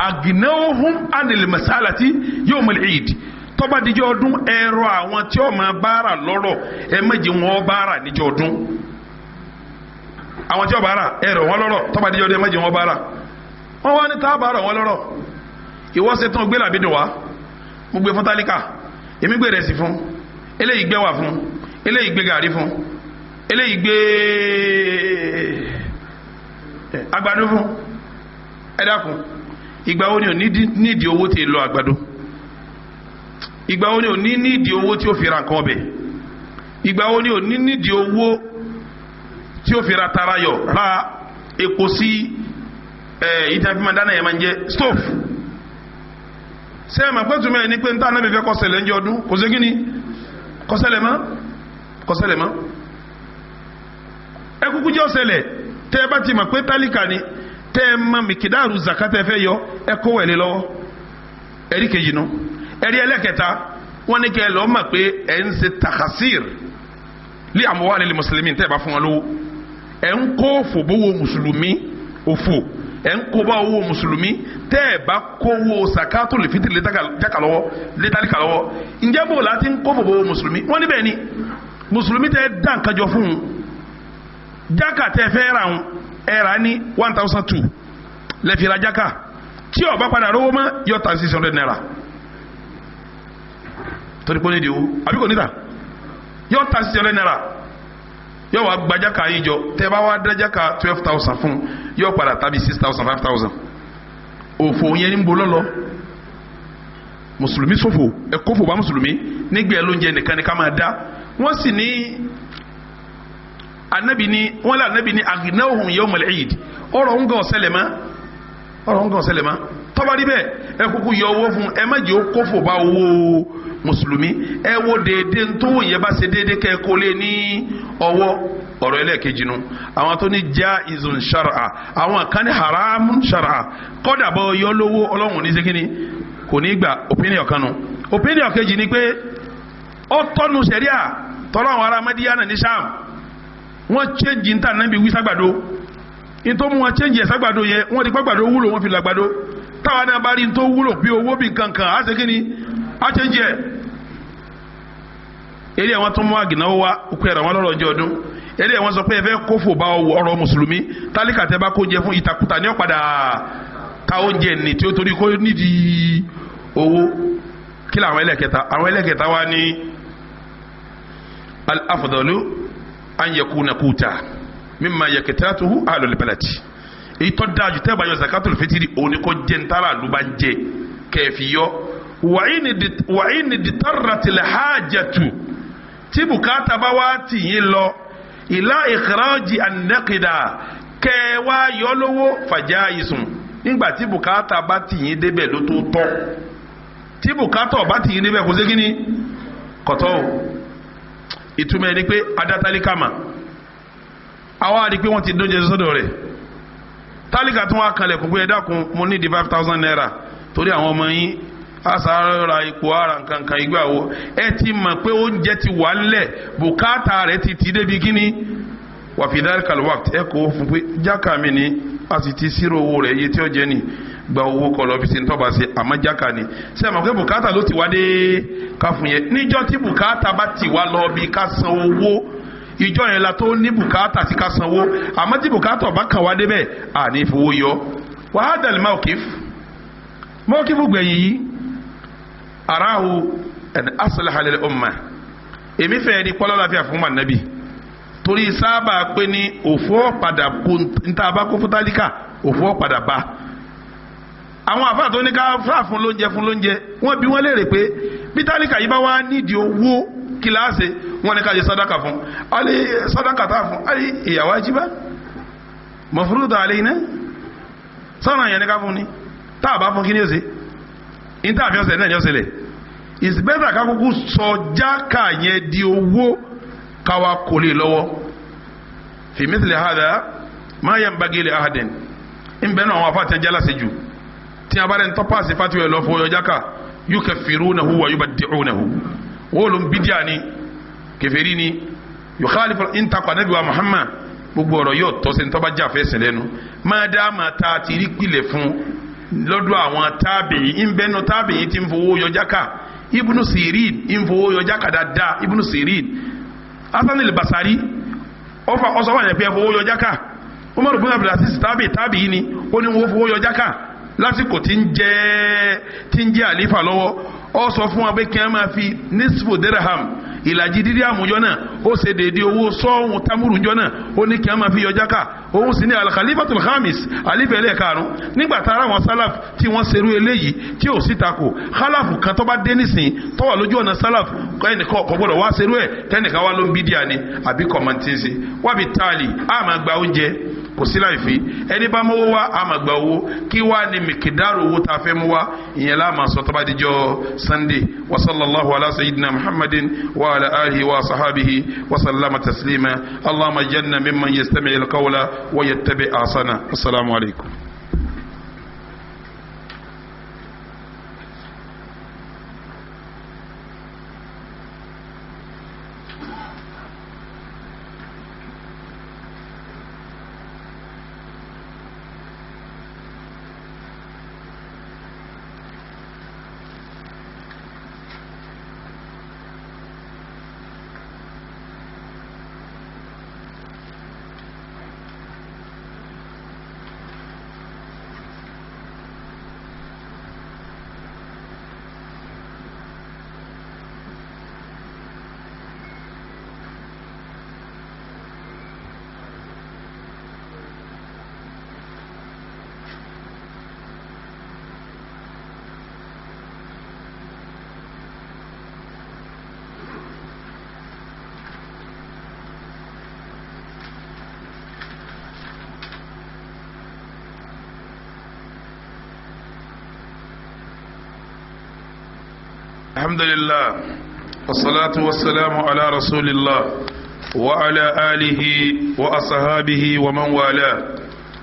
aghnawhum anil masalati yawmal eid, tó bá dijọ́ ọdún ẹ̀rọ àwọn tí ó máa bára lọ́rọ̀ ẹ má jẹ́ wọn bára níjọ́ ọdún. Àwọn tí ó bára ẹ̀rọ wọn lọ́rọ̀, tó bá dijọ́ ọdún ẹ má jẹ́ wọn bára. Wọ́n wá ní tá a bára wọn lọ́rọ̀, ìwọ ṣe tán gbé làbídùn wá, mo gbé fún tálíkà, èmi gbé rẹ̀ sí fún, eléyìí gbé wà fún, eléyìí gbé gàrí fún, eléyìí gbé àgbàdo fún. Ẹ dákun, ìgbà wo ni ò nídìí owó tí lọ àgbàdo? Ìgbà wo ni ò ní nídìí owó tí ó fi ra nǹkan ọbẹ̀? Ìgbà wo ni ò ní nídìí owó tí ó fi ra tarayọ, ra epo sí ìtàfíìmọ̀ dáná yẹn máa ń jẹ stove? Ṣé ẹ mọ̀ pé túmọ̀ ẹ̀ ní pé níta náà bí fẹ́ kọ́ ṣẹlẹ̀ ń jẹ ọdún kò sí kí ni kọ́ ṣẹlẹ̀ mọ́, kọ́ ṣẹlẹ̀ mọ́. Ẹ kúkú jẹ́ ọ̀ṣẹlẹ̀. Tẹ́ ẹ bá ti mọ̀ pé tálíkà ni, tẹ́ ẹ mọ̀ mìkìdáàrú zakatẹ́ fẹ́ yọ, ẹ kó wẹ̀lé lọ́wọ́. Ẹ̀rí kejì nu. Ẹ̀rí ẹlẹ́kẹta, wọ́n ní kẹ́ ẹ lọ́ọ́ mọ̀ pé ẹ̀ ń ṣe takasir lé àmúwá lil mùsùlùmí tẹ́ ẹ bá fún wọn lówó. Ẹ̀ ń kó òfò bówó mùsùlùmí, òfò ẹ̀ ń kó bá owó mùsùlùmí tẹ́ ẹ bá kówó sakato lè fitiri létálíkà lọ́wọ́. Ǹjẹ́ bò láti ń kó òfò bówó mùsùlùmí? Wọ́n níbẹ̀ ni mùsùlùmí tẹ́ dá nǹkan jọ fún un, jáka tẹ́ fẹ́ ra ń ẹ rà ní 1,200 lẹ́fìrà jáka, tí ó bá padà rówó mọ́ yọ ta 600 naira torí pé ó ní di owó àbí kò níta, yọ ta 600 naira, yọ wá gba jáka yìí jọ. Tẹ́ bá wá dá jáka 12,000 fún, yọ padà tàbí 6,000 5,000. Òfò yẹn ní bolo lọ. Mùsùlùmí ṣòfò, ẹ kó fò bá mùsùlùmí nígbà ẹ lóúnjẹ nìkan ni ká máa dá. Wọ́n sì ní anabi ni wọ́n lé anabi ni aghnawhum yawmal eid. Ọ̀rọ̀ ń gàn ọ̀sẹ̀lẹ̀ mọ́, ọ̀rọ̀ ń gàn ọ̀sẹ̀lẹ̀ mọ́. Tó bá rí bẹ́ẹ̀ ẹ kúkú yọ owó fún, ẹ má jẹ́ ó kó fò bá owó mùsùlùmí. Ẹ wo déédéé ntòwò yẹn bá ṣe déédéé kẹ́ ẹ kó lé ní ọwọ́. Ọ̀rọ̀ ẹlẹ́ẹ̀kejì nu. Àwọn tó ní jaizun shar'a, àwọn kan ní haramun shar'a. Kọ́dà bọ́ yọ lówó ọlọ́run ní sékíní kò ní gbà. Opinion kan nu. Opinion kejì ni pé ó tọ́nu sẹ̀ríà tọ́lọ́ àwọn ará Mádíyánà ní Ṣáàm, wọ́n change níta náà bí wí ságbàdo. Nítorí wọn change ẹ̀ ságbàdo yẹn, wọ́n ti pàgbàdo wúlò, wọ́n fi làgbàdo. Táwa náà bá rí ní tó wúlò bí owó bí nǹkan kan á ṣe kí ni á change ẹ̀. Eré àwọn tó mú àgìnáwó wá kó ẹ̀rọ wọn lọ́rọ̀ ọjọ́ ọdún. Eré àwọn sọ pé ẹ fẹ́ kófò bá ọrọ̀ mùsùlùmí, tálíkà tẹ́ bá kó jẹ fún ìtakùtà ní ọ̀padà ta oúnjẹ ní tí ó torí kó nídìí owó. Kí làwọn ẹlẹ́kẹta? Àwọn ẹlẹ́kẹta wá ní al-afdalu an yakuna kuta. Mimma yakitatuhu ahlul balad. Èyí tó dáa jù tẹ́ bá yọ zakatul fitiri, òun ni kò jẹ́ ntara ló bá ń jẹ kẹfì yọ. Wàyí ni ditarratil hajatu, tí bùkátà bá wá tì yín lọ ìlà ìkìrájì an-naqida, kẹ wá yọ lówó fàjáìsùn. Nígbà tí bùkátà bá tì yín débẹ̀ ló tó tọ́. Tí bùkátà bá tì yín débẹ̀ kò sí kíni kọ̀tọ́ o. Ìtumọ̀ ẹni pé adátálíkà mà àwa rí pé wọ́n ti dóúnjẹ sọ́dọ̀ rẹ̀. Tálíkà tún wá kalẹ̀ kún pé ẹ dákun, mo ní di 5,000 naira torí àwọn ọmọ yín asára ipò ara nkankan ìgbà wo. Ẹ ti mọ̀ pé oúnjẹ ti wà ńlẹ̀, bùkátà rẹ̀ ti ti débi kíní. Wà fi dhalika alwaqt, ẹ kò fún pé jáka mi ni a sì ti sírò owó rẹ̀, iye tí ó jẹ́ ni, gba owó kọ lọ fi ṣe ntọ́ba ṣe, àmọ́ jáka ni. Ṣé ẹ mọ̀ pé bùkátà ló ti wá dé ká fún yẹn? Níjọ́ tí bùkátà bá ti wá lọ bí ká san owó, ìjọ yẹn la tó ní bùkátà sí ká sanwó. Àmọ́ tí bùkátà ọba kàn wá débẹ̀, àní fowó yọ. Wa hadha al-mawqif, mawqif gbẹ̀yìn yìí, arahu an aslaha lil umma. Èmi fẹ́ di kọ́lá láfíà fún wa nàbì, torí sábà pé ní òfò padà kó níta bá kó fún tálíkà, òfò padà bá. Àwọn àfáà tó ní ká fúra fún lóúnjẹ fún lóúnjẹ, wọ́n bi wọ́n léèrè pé bí tálíkà yìí bá wá nídìí owó kíláàsì, wọ́n ní ká ṣe sàdákà fún. Alẹ́ sàdákà tá a fún alẹ́ ìyàwó ajíbá mafruda alayna, sọ́nà yẹn ní ká fún ni. Tá a bá fún kí ni ó ṣe? Níta àfi ọ̀sẹ̀ náà ni ó ṣẹlẹ̀. It's better ká kúkú sọ jáka yẹn di owó káwa kò lè lọ́wọ́. Fi mithli hadha ma yanbaghi li ahadin. Ń bẹ́ẹ̀ náà àwọn afáàtì ẹja láṣẹ jù tí a bá rẹ̀ ń tọ́pàṣẹ fatiwa ẹ̀ lọ fún ọyọ jáka, yukaffirunahu wa yubaddi'unahu, wọ́n ló ń bídíà ni, kèfèrí ni, yukhalifu intakwa nabi wa Muhammad. Gbogbo ọ̀rọ̀ yóò tọ́ sí ní tọ́ba jà fẹ́ sìn lẹ́nu. Máa dá máa ta ti rí pilẹ̀ fún lọ́dọ̀ àwọn tábìyìn. Ń bẹ́ẹ̀ náà tábìyìn ti ń fowó yọ jáka. Ibnu Sirin ń fowó yọ jáka dáadáa. Ibnu Sirin, Hasan al-Basari ọfà ọsọ wà ní pé fowó yọ jáka. Umar ibn Abdulaziz tábìyìn ni ó ní wọ́n fowó yọ jáka lásìkò tí ń jẹ́ àlífà lọ́wọ́. Ó sọ fún wa pé kí wọ́n máa fi nisfu dirham, ìlàjì díríàmù jọ náà, ó ṣe déédéé owó sọ́ọ̀hún támúrù jọ náà, ó ní kí wọ́n máa fi yọ jáka. Òun sì ní al-Khalifatul Khamis, àlífà ẹlẹ́ẹ̀karùn. Nígbà tá ara wọn sálàf tí wọ́n ṣerú eléyìí tí ò sí takò, kálàfù kan tó bá dé nísìn tó wà lójú ọ̀nà sálàf, kẹ́nìkan kò gbọ́dọ̀ wá ṣerú ẹ̀, kẹ́nìkan wá ló ń bídíà ni àbí kọ̀mọ̀tì wábi táàlì. Á máa gba oúnjẹ, kò sí láì fi. Ẹni bá mówó wá, á máa gba owó. Kí wá ní mìkìdárò owó tá a fẹ́ mú wá, ìyẹn la máa sọ tó bá dijọ́ Sunday. Wa sallallahu ala sayyidina Muhammadin wa ala alihi wa sahabihi wa sallama taslima. Allahumma janna mimman yastami al-qawla wa yattabi ahsana. Assalamu alaikum. الحمد لله والصلاة والسلام على رسول الله وعلى آله وأصحابه ومن والاه،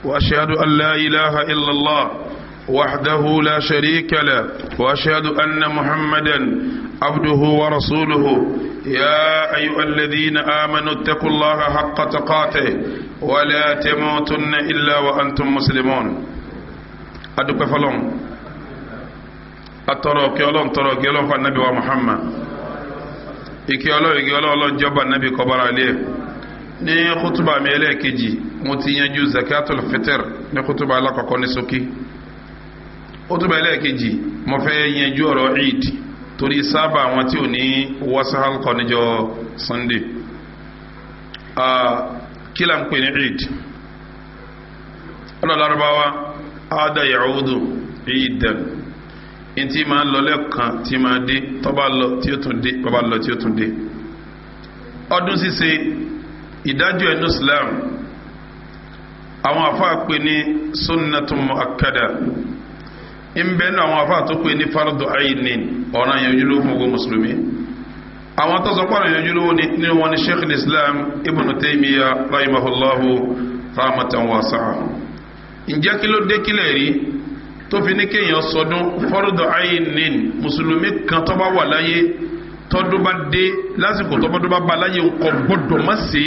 وأشهد أن لا إله إلا الله وحده لا شريك له، وأشهد أن محمدا عبده ورسوله. يا أيها الذين آمنوا اتقوا الله حق تقاته ولا تموتن إلا وأنتم مسلمون. أدوك فلون atọrọ kí Ọlọ́run, tọrọ kí Ọlọ́run fún anabi wa Muhammad. Ìkí Ọlọ́run, ìkí Ọlọ́run jọba anabi kọbara lé. Ní kútùbà mi ẹlẹ́ẹ̀kejì, mo ti yanjú zakatul fitr ní kútùbà alákọ̀ọ́kọ́ ní ṣókí. Kútùbà ẹlẹ́ẹ̀kejì, mo fẹ́ yanjú ọ̀rọ̀ Eid torí sábà àwọn tí ò ní wasahal kọ́ níjọ́ Sunday. Kí là ń pè ní Eid? Ọlọ́lárúbáwá ada yahudu Eidan, ntí máa ń lọ lẹ́ẹ̀kan tí máa dé, tó bá lọ tí ó tún dé, tó bá lọ tí ó tún dé. Ọdún ṣíṣe, ìdájọ́ ẹnu Islam, àwọn afa pè ní sunnatun muakkada. Nbẹ nù àwọn afa tó pè ní fardu aynin, ọ̀ràn yẹn ojúlówó fún gbogbo mùsùlùmí. Àwọn tó sọ pé ọ̀ràn yẹn ojúlówó nínú wọn ni Sheikh Islam Ibn Taymiyyah rahimahullahu rahmatan wasi'a. Ǹjẹ́ kí ló dé, kílẹ̀ rí tó fi ní kéèyàn sọdún fardu aynin? Mùsùlùmí kan tó bá wà láyé, tọdún bá dé lásìkò tọdún bá ba láyé, kò gbọdọ̀ má ṣe.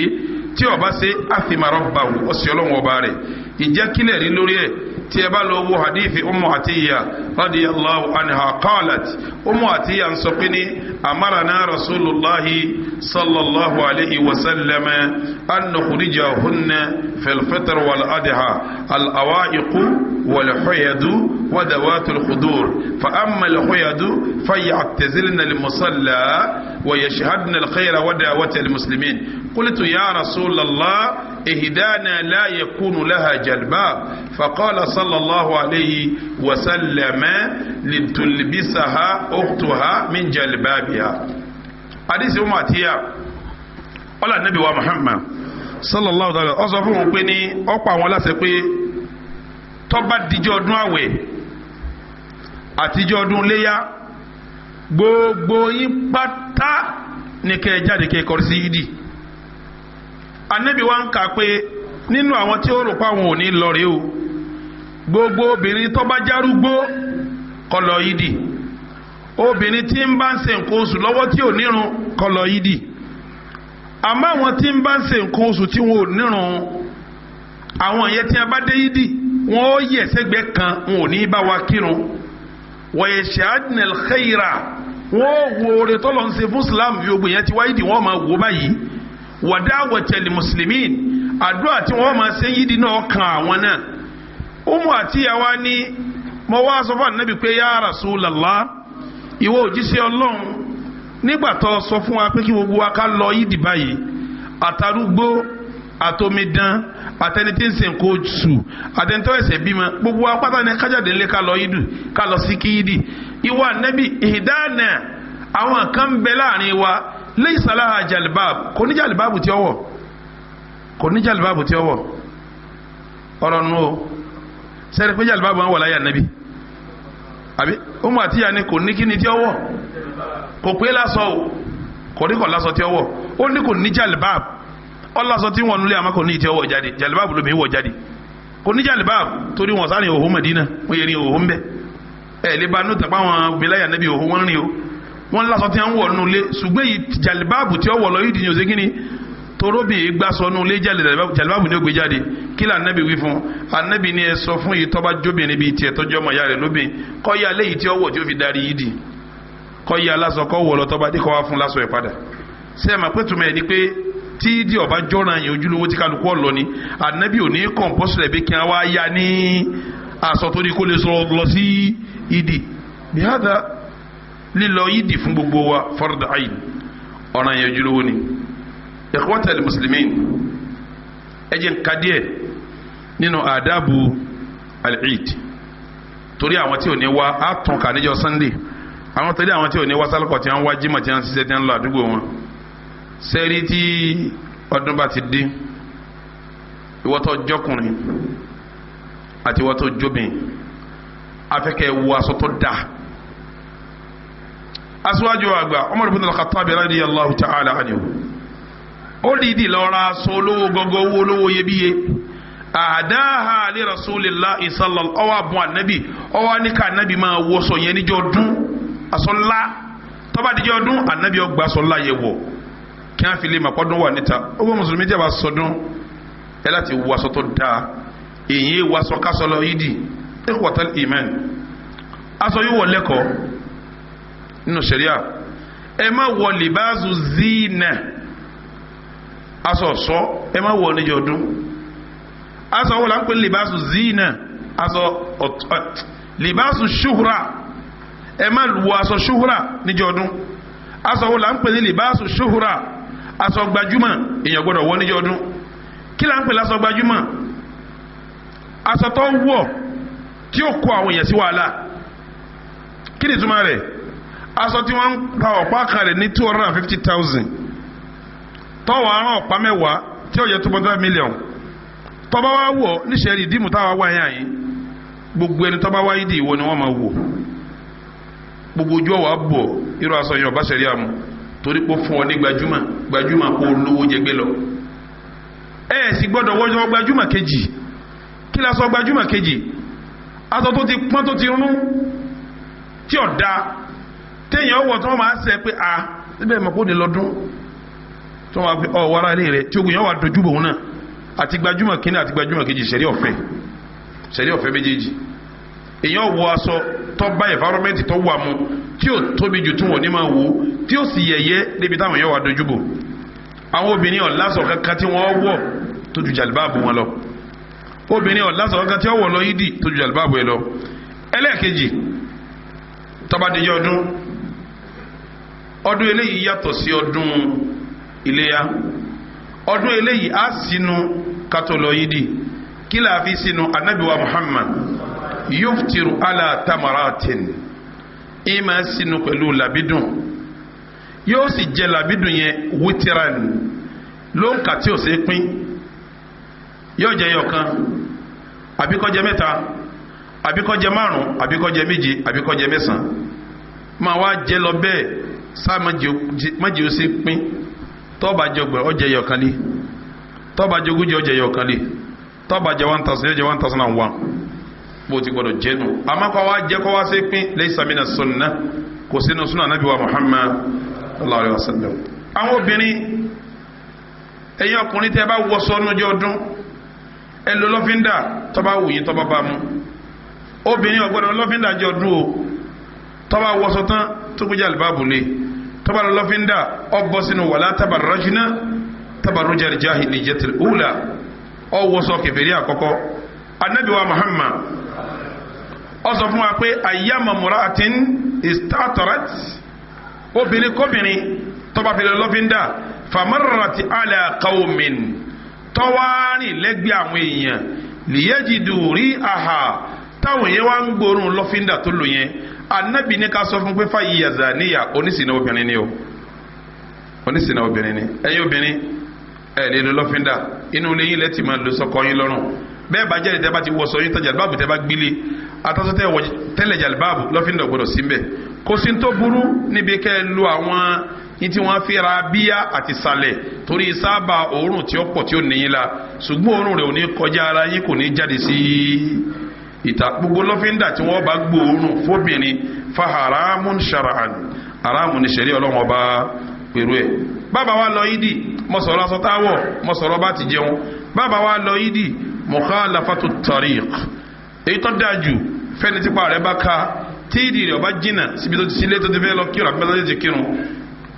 Tí ó bá ṣe, athima rabbahu, ọ̀sẹ̀ ọlọ́run ọba rẹ̀. Ǹjẹ́ kílẹ̀ rí lórí ẹ̀? Tí ẹ bá lọ wo hadithi Ummu Atiyya radiyallahu anha, qalat, Ummu Atiyya ń sọ pé ní amarana rasulullahi sallallahu alayhi wa sallam an nukhrijahunna fil fitr wal adha, al awaiqu wal huyadu wa dawatu al khudur. Fa amma al huyadu fayatazilna al musalla wa yashhadna al khayra wa da'wata al muslimin. Qultu ya rasulallah, ihdana la yakunu laha jalbab. Faqala sallallahu alayhi wa sallam, litulbisaha ukhtuha min jalbabiha. Hadisi Ummu Atiyya, ọlá nabi wa Muhammad sallallahu alayhi wa sallam, ó sọ fún wọn pé ní ọ̀pọ̀ àwọn aláṣẹ pé tó bá dijọ́ ọdún àwẹ̀ àtijọ́ ọdún léyà, gbogbo yín pátá ní kẹ́ ẹ jáde, kẹ́ ẹ kọrí sí yídì. Anabi wa ń kà pé nínú àwọn tí ó rò pé àwọn ò ní lọ rèé o: gbogbo obìnrin tó bá járúgbó kó lọ yídì, obìnrin tí ń bá ń ṣe nǹkan oṣù lọ́wọ́ tí ò nírun kó lọ yídì. Àmọ́ àwọn tí ń bá ń ṣe nǹkan oṣù tí wọn ò nírun, àwọn yẹn tí a bá dé yídì, wọn ó yẹ̀ sẹ́gbẹ́ kan, wọn ò ní bá wa kírun. Wa yashhadna al-khayra, wọn ó wo oore tọ́lọ̀ ń ṣe fún Islam bí ogun yẹn ti wáyé dì, wọ́n máa wò báyìí. Wa da'watal muslimin, àdúrà tí wọ́n máa ṣe yídì náà kan àwọn náà. Ummu Atiyya wa ní mo wá sọ fún Ànábì pé ya Rasulallah, ìwọ òjíṣẹ́ Ọlọ́run, nígbà tó sọ fún wa pé kí gbogbo wa ká lọ yídì báyìí, àtàrúgbó, àtòmídán, àtẹni tí ń ṣe nǹkan oṣù, àtẹni tó ẹsẹ̀ bímọ, gbogbo wa pátá ní kájáde ńlẹ̀, ká lọ yídì, ká lọ sí kí yídì. Ìwọ Ànábì, ìdáná àwọn kan ń bẹ láàrin wa, laysa laha jalbab, kò ní jàlibáàbù tí ó wọ̀, kò ní jàlibáàbù tí ó wọ̀. Ọ̀rọ̀ nù o, sẹ́ni pé jàlibáàbù wọn wọ̀ láyé Ànábì àbí? Ummu Atiyya ni kò ní kíni tí ó wọ̀, kò pé lásọ o, kò ní kò lásọ tí ó wọ̀, ó ní kò ní jàlibáàbù. Ọlọ́sọ tí wọn nulẹ̀, àmọ́ kò ní tí ó wọ̀ jáde. Jàlibáàbù lómi wọ̀ jáde, kò ní jàlibáàbù torí wọn sáré òhun Mẹdínà, wọn yẹ ní òhun bẹ ẹ lè ba nùtà pa àwọn obìnrin láyà Ànábì, òhun wọn rìn o. Wọn lásọ tí wọn wọ̀ nulẹ̀, ṣùgbọ́n yìí jàlibáàbù tí ó wọ̀ lọ yìí di ní òsè kíni toróbì gbàsọ nulẹ̀, jàlibáàbù ní ó gbé jáde. Kí lè Ànábì wí fún? Ànábì ní ẹ sọ fún yìí tó bá jóbìnrin bíi tiẹ̀, tọ́jú ọmọ ìyá rẹ̀ lóbìn, kọ́ ya léyìí tí ó wọ̀ tí ó fi darí yìí dì, kọ́ ya lásọ kọ́ wọ̀ lọ, tó bá dé, kọ́ wá fún lásọ ẹ̀ padà. Ṣé ẹ máa pẹ́ tùmọ̀ ẹ̀ ni pé tí ìdí ọba jọ́ra yẹn ojúlówó tí kálukú ọ̀lọ́ ni Ànábì ò ní compulsory rẹ̀ bí kí wọ́n wá ya ní aṣọ tó ní kó lè sọ lọ sí ìdí bí hádà. Lílọ yídì fún gbogbo wa, fard ayn, ọ̀ràn yẹn ojúlówó ni. Ikhwatal muslimin, ẹ jẹ́ n ka díẹ̀ nínú àdábù al-Eid, torí àwọn tí ò ní wá á tún kà níjọ́ Sunday. Àwọn torí àwọn tí ò ní wá sálùkọ̀, tí wọ́n wá jímọ̀, tí wọ́n ṣiṣẹ́, tí wọ́n lọ àdúgbò wọn. Sẹ́rí tí ọdún bá ti dé, ìwọ tó jọkùnrin àti ìwọ tó jóbìn, afẹ́kẹ́ wọ aṣọ tó dáa. Aṣíwájú àgbà Umar ibn al-Khattab radiyallahu ta'ala anhu, ó dìídì lọ ra aṣọ olówó gọgọ, owó olówó iyebíye, ahdaha li rasulillahi sallallahu, ọwọ́ àbùn ànábì, ọwọ́ ní ká ànábì máa wọṣọ yẹn níjọ́ ọdún, aṣọ ńlá. Tó bá dijọ́ ọdún, ànábì ọgbà aṣọ ńlá yẹ wọ̀ kí wọ́n fi lè mà pọ́dún wà níta. Owó mùsùlùmí jẹ́ bá sọdún ẹ láti wọ aṣọ tó dáa. Èyí wọ aṣọ kásọ lọ yídì. Ikhwatal iman, aṣọ yìí wọ lẹ́kọ̀ọ́ nínú ṣẹ̀ríà. Ẹ má wọ libasu zina, aṣọ ọ̀ṣọ́, ẹ má wọ níjọ́ ọdún. Aṣọ wo la ń pè libasu zina? Aṣọ libasu shuhra, ẹ má wọ aṣọ shuhra níjọ́ ọdún. Aṣọ wo la ń pè ní libasu shuhra? Aṣọ gbajúmọ̀, èèyàn gbọ́dọ̀ wọ níjọ́ ọdún. Kí là ń pè lásọ gbajúmọ̀? Aṣọ tó wọ̀ tí ó kó àwọn èèyàn sí wàhálà. Kí ni ìtumọ̀ rẹ̀? Aṣọ tí wọ́n ń ta ọ̀pá kan rẹ̀ ní 250,000, tọ́wọ́ arán ọ̀pá mẹ́wàá tí ó yẹ 2.5 million. Tọ́ba wa wọ̀ níṣẹ́ ìdímù táwa wá yẹn àyín, gbogbo ẹni tọ́ba wáyé dì ìwọ ni wọ́n máa wò, gbogbo ojú ọ̀wà bọ̀. Irú aṣọ yẹn ọba ṣẹ̀rí àmú, torí pé fún ọ ní gbajúmọ̀, gbajúmọ̀ kó lówó jẹgbẹ́ lọ. Ẹ sì gbọ́dọ̀ wọ́jọ́ gbajúmọ̀ kejì. Kí la sọ gbajúmọ̀ kejì? Aṣọ tó ti pọ́n, tó ti rún, tí ò da, téèyàn wọ̀ tí wọ́n máa ṣe pé a síbẹ̀ mọ̀ kó ní lọ́dún tí wọ́n máa fi ọ wàrà ilé rẹ̀ tí ogun yẹn wà dojú bò wọn náà. Àti gbajúmọ̀ kínní àti gbajúmọ̀ kejì, ṣẹ̀rí ọ̀fẹ́, ṣẹ̀rí ọ̀fẹ́ méjèèjì. Èèyàn wọ aṣọ tó bá environment tó wà mu, tí ò tóbi jù tí wọn ò ní máa wò, tí ó sì yẹ̀yẹ́ débi táwọn èèyàn wà dojú bò. Àwọn obìnrin ọ̀làsọ̀ kankan tí wọ́n wọ̀ tó ju jàlibáàbù wọn lọ. Obìnrin ọ̀làsọ̀ kankan tí wọ́n wọ̀ lọ yídì tó ju jàlibáàbù ẹ lọ. Ẹlẹ́ẹ̀kejì, tó bá dijọ́ ọdún, ọdún eléyìí yàtọ̀ sí ọdún iléyá. Ọdún eléyìí á sínú kátó lọ yídì. Kí la fi sínú? Anabi wa Muhammad yuftiru ala tamaratin, ìmà sínú pẹ̀lú làbídùn, yóò sì jẹ làbídùn yẹn wítíran ló ń kà tí ò sí pín. Yóò jẹ yọkan, àbí kó jẹ mẹ́ta, àbí kó jẹ márùn, àbí kó jẹ méje, àbí kó jẹ mẹ́sàn. Máa wá jẹ lọ bẹ́ẹ̀ sá, má jẹ́ ó sí pín. Tó bá jẹ ọgbọ̀n, ó jẹ yọkan lé. Tó bá jẹ ogójì, ó jẹ yọkan lé. Tó bá jẹ 1,000, ó jẹ 1,001. Bó ti gbọdọ̀ jẹ́ nù. Àmọ́ kọ́ wa jẹ́ kọ́ wa sí pín, laysa mina sunnah, kò sínú sunna Nabi wa Muhammad sallallahu alayhi wa sallam. Àwọn obìnrin, ẹ̀yin ọkùnrin, tẹ́ bá wọṣọ lọ́jọ́ ọdún, ẹ lò lọ́fíńdà tó bá wù yín, tó bá bá mu. Obìnrin ò gbọ́dọ̀ lọ́fíńdà jẹ́ ọdún o. Tó bá wọṣọ tán, tó gbé jàlibáàbù lé, tó bá lọ lọ́fíńdà, ọ bọ́ sínú wala tabarrajna tabarrujal jahiliyyatil ula, ọ wọṣọ kèfèrí àkọ́kọ́. Anabi wa Muhammad ó sọ fún wa pé ayyama mura'atin istatarat, obìnrin kóbìnrin tó bá fi lọ lọ́fíńdà, famarrat ala qawmin, tọ́wárìn lẹ́gbẹ̀ẹ́ àwọn èèyàn, liyajidu ri'aha, táwọn èèyàn wá ń gbóòórùn lọ́fíńdà tó lò yẹn, anabi ní ká sọ fún pé fàyè zaniya, onísìnà obìnrin ni o, onísìnà obìnrin ni. Ẹ̀yin obìnrin, ẹ̀ lè lo lọ́fíńdà. Inú ilé yín lẹ́tì máa lò sọ́kọ yín lọ́rùn. Bẹ́ẹ̀ bá jáde, tẹ́ bá ti wọṣọ yín tán, jàlibáàbù tẹ́ bá gbélé atọ́sọ tẹ́ wọ tẹ́lẹ̀, jàlibáàbù, lọ́fíńdà gbọ́dọ̀ sí mbẹ̀. Kò sí tó burú níbi kẹ́ ẹ lo àwọn ní tí wọ́n fi ra bíyà àti sàlẹ̀, torí sábà òórùn tí ó pọ̀ tí ó níyìn la, ṣùgbọ́n òórùn rẹ̀ ò ní kọjá ara yín, kò ní jáde sí ìta. Gbogbo lọ́fíńdà tí wọ́n bá gbóòórùn fóbìnrin, fa haramun shara'an, haramun ní sẹ̀rí ọlọ́wọ́n ọba pẹ̀lú ẹ̀. Bàbá wa lọ yídì, mo sọ̀rọ̀ aṣọ táwọ̀, mo sọ̀rọ̀ bá ti jẹun. Bàbá wa lọ yídì, mukhalafatu tariq, èyí tó dáa jù fẹ́ni tipa rẹ̀ bá ka, tí ìdí rẹ̀ ọba jìnnà síbi tó ti sílé tó ti fẹ́ lọ kírun àbí tó ti kírun,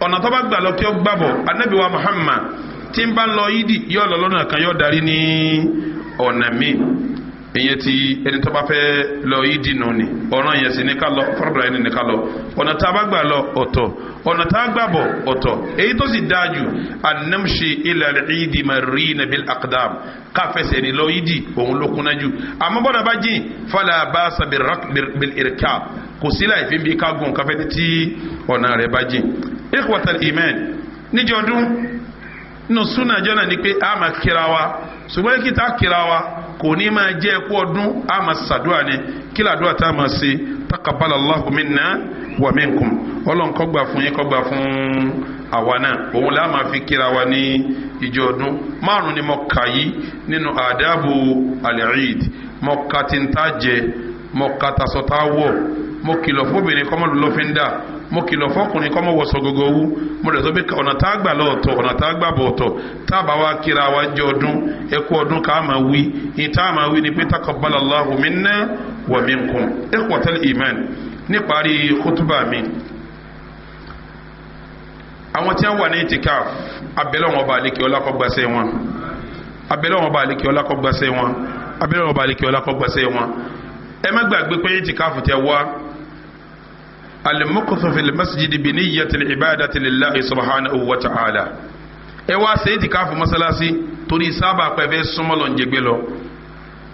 ọ̀nà tó bá gbà lọ kí ó gbàbọ̀. Anabi wa Muhammad tí ń bá lọ yídì, yóò lọ lọ́nà kan, yóò darí ní ọ̀nà míì. Ìyẹn ti ẹni tó bá fẹ́ lọ yídì nù ni. Ọ̀ràn yẹn sì ní ká lọ, fọ́nrán yẹn ní ká lọ. Ọ̀nà tá a bá gbà lọ ọ̀tọ̀, ọ̀nà tá a gbà bọ̀ ọ̀tọ̀. Èyí tó sì dáa jù, an-namshi ila al-eid marrina bil aqdam, káfẹsẹ̀ ní lọ yídì, òun ló kúnná jù. Àmọ́ bọ́dà bá jìn, fala ba'sa bil irkab, kò sí láì fi bí ká gùn káfẹ́ tí ọ̀nà rẹ̀ bá jìn. Ikhwatal iman, níjọ́ ọdún nínú súnà jọ́nà ni pé a máa kíra wa, ṣùgbọ́n kí tá kíra wa kò ní máa jẹ́ ẹkú ọdún, a máa ṣàdúrà ni. Kí làdúrà tá a máa ṣe? Taqabbalallahu minna wa minkum, Ọlọ́run kó gbà fún yín, kó gbà fún àwa náà. Òun là máa fi kíra wa ní ìjọ ọdún. Márùn ni mo kà yí nínú àdábù al-Eid. Mo kà tí ń tá jẹ, mo kà tasọ tá wọ̀, mo kìlọ̀ fóbìnrin kọ́mọ́ lọ́fíńdà, mo kìlọ̀ fọkùnrin kọ́mọ́ wọ̀sọ̀ gọ́gọ́ wú, mo lè sọ pé ọ̀nà tá a gbà lọ́ọ̀tọ̀, ọ̀nà tá a gbà bọ̀ ọ̀tọ̀. Tá a bá wa kíra wa jẹ ọdún, ẹkú ọdún ká máa wí, ní tá a máa wí ni pé taqabbalallahu minna wa minkum. Ikhwatal iman, níparí kútúbà mi, àwọn tí wọ́n wà ní itikaf, abẹ́lẹ́ wọn bá àlekè ọlá kó gbàṣẹ́ wọn, abẹ́lẹ́ wọn bá àlekè ọlá kó gbàṣẹ́ wọn, abẹ́lẹ́ wọn bá àlekè ọlá kó gbàṣẹ́ wọn. Ẹ má gbàgbé pé itikaf tẹ wá, al-mukuthu fil masjidi bi niyyati al-ibadati lillahi subhanahu wa ta'ala. Ẹ wá ṣe itikaf mọ́sálásí. Torí sábà pẹ̀fẹ́ súnmọ́ lọ ń jẹgbẹ́ lọ.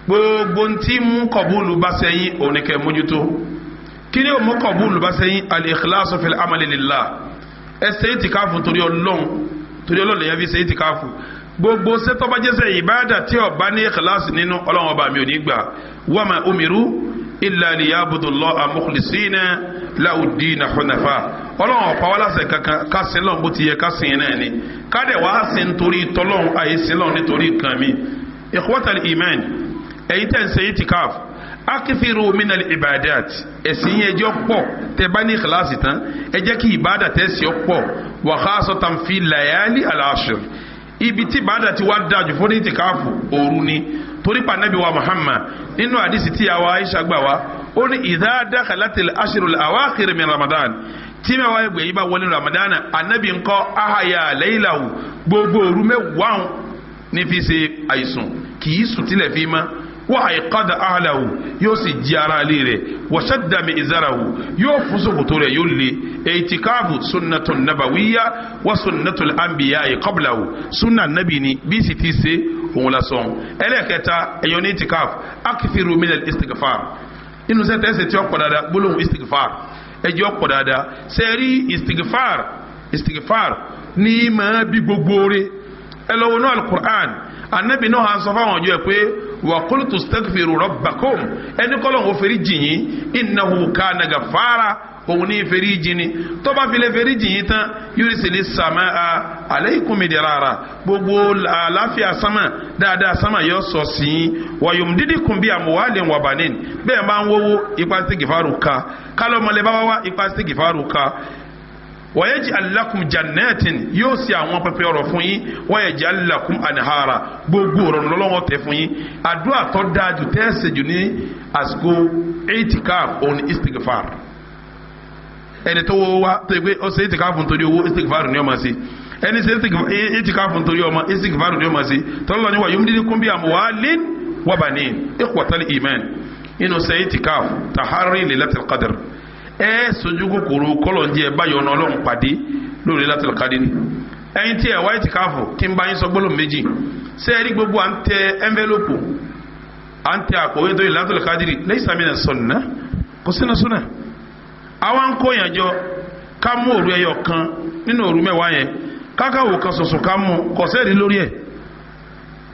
Gbogbo ntí mú kọ̀búlù bá sẹ́yìn òní kẹ́ mójútó. Kí ni ó mú kọ̀búlù bá sẹ́yìn? Al-ikhlasu fil amali lillah. Ẹ ṣe ìtìkáfù torí Ọlọ́run, torí Ọlọ́run lèyàn fi ṣe ìtìkáfù. Gbogbo sẹ́tọ́bàjẹ́sẹ̀ ìbáàdà tí ó bá ní ìkìláàsì nínú, Ọlọ́run ọba mi ò ní gbà. Wa ma umiru illa liyabudullaha mukhlisina lahu-ddina hunafa. Ọlọ́run ọ̀pá wá láṣẹ kankan ká sin lọ́n bó ti yẹ ká sin náà ni, ká dẹ̀ wá sin torí tọ́lọ́run, àyè sin lọ́n nítorí nǹkan mi. Ikhwatal iman, ẹ̀yin tẹ̀ ń ṣe itikaf, akithiru minal ibadat, ẹ̀sìn yẹn jẹ́ pọ̀. Tẹ́ bá ní ìkìláàsì tán, ẹ jẹ́ kí ìbáàdà tẹ́ sí ọ pọ̀. Wa khasatan fi layali al-ashr, ibi tí ìbáàdà ti wá dájú fún ní ìtìkáfù òru ni. Torí pa Nábì wa Muhammad nínú àdìsí tí àwa Aisha gbà wá, ó ní idha dakhalatil ashrul awakhir min Ramadan, tí mẹ́wàá ẹgbẹ́ yìí bá wọlé Ramadan, anabi ńkọ́ ahaya laylahu, gbogbo òru mẹ́wàá ní fi ṣe àìsùn, kì í sùn tilẹ̀ fi mọ́. Wa ayqada ahlahu, yóò sì jí ara ilé rẹ̀. Wa shadda mi'zarahu, yóò fún ṣòkòtò rẹ̀ yóò le. Ètìkáàfù sunnatun nabawiyya wa sunnatul anbiya'i qablahu, sunna nabi ni bí sì ti ṣe òun la sọ̀n. Ẹlẹ́kẹta, ẹ̀yọ́ ní ìtìkáàfù, akthiru minal istighfar. Inú sẹ́tẹ̀ ẹsẹ̀ tí ó pọ̀ dáadáa gbólóhùn istighfar, ẹjọ́ pọ̀ dáadáa. Sẹ́ẹ̀rí istighfar? Istighfar ní máa bí gbogbo rẹ̀. Ẹ lọ́wọ́ náà al-Qur'an, anabi náà hàn sọ fáwọn ọjọ́ ẹ pé wa qultu astaghfiru rabbakum, ẹni kọ́ lóun ò fẹ́rí jìyìn, innahu kana ghaffara, òun ní fẹ́rí jìnnì. Tó bá fi lè fẹ́rí jìyìn tán, yursili samaa alaykum midrara, gbogbo àlàáfíà sámà dáadáa sámà yóò sọ sí i. Wa yumdidukum bi amwalin wa banin, bẹ́ẹ̀ máa ń wọ́wọ́ ipa istighfaru ká kálọ̀ mọ́lẹ́ bá wá ipa istighfaru ká. Wa yaj'al lakum jannatin, yóò ṣe àwọn pẹpẹ ọ̀rọ̀ fún yín. Wa yaj'al lakum anhara, gbogbo ọ̀rọ̀ lọ́wọ́ tẹ fún yín. Àdúrà tó dáa jù tẹ́sẹ̀ jù ní àsìkò itikaf òun istighfar. Ẹni tó wọ́ wá tó yẹ pé ó ṣe itikaf nítorí owó, istighfar ni ó máa ṣe. Ẹni ṣe itikaf nítorí ọmọ, istighfar ni ó máa ṣe. Tọ́lọ́ ni wa yumdidukum bi amwalin wa banin. Ikhwatal iman, inú ṣe itikaf taharri lailatul qadr, ẹ sojú kòkòrò kọlọ̀njẹ báyọ̀ ọ̀nà Ọlọ́run pàdé lórí Lailatul Qadr. Ẹ̀yin tí ẹ wá ìtìkáfù, kí n bá yín sọ gbólóhùn méjì. Ṣé ẹ rí gbogbo à ń tẹ envelope, à ń tẹ àkọwé nítorí Lailatul Qadr, laysa mina sunnah, kò sínú súnà. Àwa ń kó yàn jọ ká mú òru ẹyọ kan nínú òru mẹ́wàá yẹn, kákàwò kan ṣoṣo ká mú, kò sẹ́ẹ̀rí lórí ẹ̀.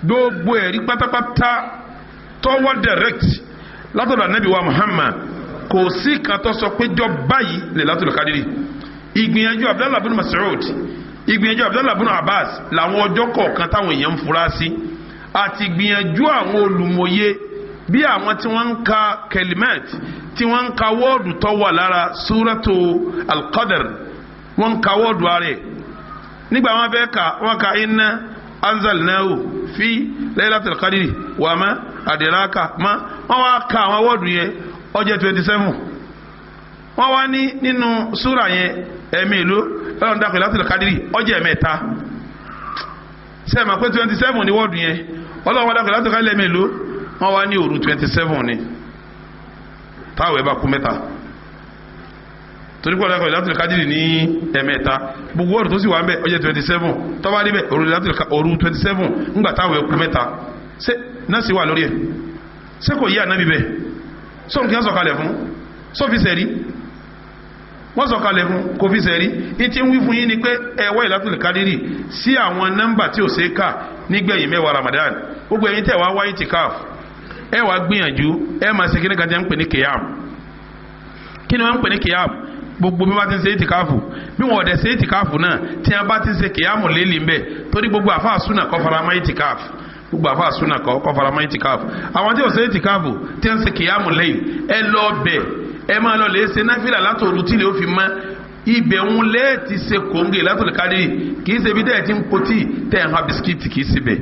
Gbogbo ẹ̀rí pátápátá tọ́wọ́ direct látọ̀dọ̀ Ànábì wa Muhammad, kò sí kan tó sọ pé jọ báyìí Lailatul Qadr. Ìgbìyànjú Abdallah bin Mas'ud, ìgbìyànjú Abdallah bin Abbas làwọn ọjọ́ kọ̀ọ̀kan táwọn èèyàn ń fura sí, àti ìgbìyànjú àwọn olùmọ̀ye bí àwọn tí wọ́n ń ka kẹlímẹ́t, tí wọ́n ń ka wọ́ọ̀dù tó wà lára suratu al-Qadr, wọ́n ń ka wọ́ọ̀dù ààrẹ. Nígbà wọn fẹ́ ka, wọ́n ka inna anzalnahu fi Lailatul Qadr wa ma adraka ma, wọ́n wá ka àwọn wọ́ọ̀dù yẹn, ó jẹ́ 27. Wọ́n wá ní nínú súrà yẹn ẹ̀mí ìlú lọ́nà dàpọ̀ Lailatul Qadr, ó jẹ́ ẹ̀mẹ́ta. Sẹ́ẹ̀ pé 27 ni wọ́ọ̀dù yẹn, Ọlọ́run wá dàpọ̀ Lailatul Qadr ẹ̀mí ìlú, wọ́n wá ní òru 27 ni táwọn ẹ̀ bá kú mẹ́ta, torí pé ọ̀dàkọ̀ Lailatul Qadr ní ẹ̀mẹ́ta, gbogbo wọ́ọ̀dù tó sì wà ń bẹ̀ ó jẹ́ 27. Tó bá rí bẹ̀ òru 27 ńgbà táwọn ẹ̀ kú mẹ́ta, ṣé náà sì wà lórí ẹ̀? Ṣé kò yí ànábì bẹ́ẹ̀? Sọ́n kí wọ́n sọ̀kalẹ̀ fún sọ́fi sẹ̀rí, wọ́n sọ̀kalẹ̀ fún kò fi sẹ̀rí. Ní tí ń wí fún yín ni pé ẹ̀wọ́ Lailatul Qadr sí àwọn nọ́mbà tí ò ṣe é kà nígbẹ̀yìn mẹ́wàá Ramadan. Gbogbo ẹ̀yin tẹ̀ wá wáyé ìtìkáf, ẹ wá gbìyànjú, ẹ máa ṣe kíní kan tí wọ́n ń pè ní kìyàm. Kí ni wọ́n ń pè ní kìyàm? Gbogbo bí wọ́n ti ń ṣe ìtìkáfù, bí wọ́n ọ̀dẹ̀ ṣe ìtìkáfù náà, tí wọ́n bá ti ń ṣe kìyàmù lélẹ̀ ń bẹ̀, torí gbogbo àfáà súnà kọ́ fara mọ́ ìtìkáfù, gbogbo àfa súnà kọ́ fara mọ́ ìtìkáfù. Àwọn tí ò ṣe ìtìkáfù tí wọ́n ṣe kìyàmù lẹ́yìn, ẹ lọ bẹ̀, ẹ máa lọ lè ṣe náfìlà látòru tí lè ó fi mọ́ ibẹ̀ ń lẹ́ẹ̀tì ṣe kòńgè Lailatul Qadr. Kì í ṣe ibi tẹ́ ẹ ti ń potí tẹ́ ẹ ń ha bisikíìtì, kì í ṣe bẹ̀.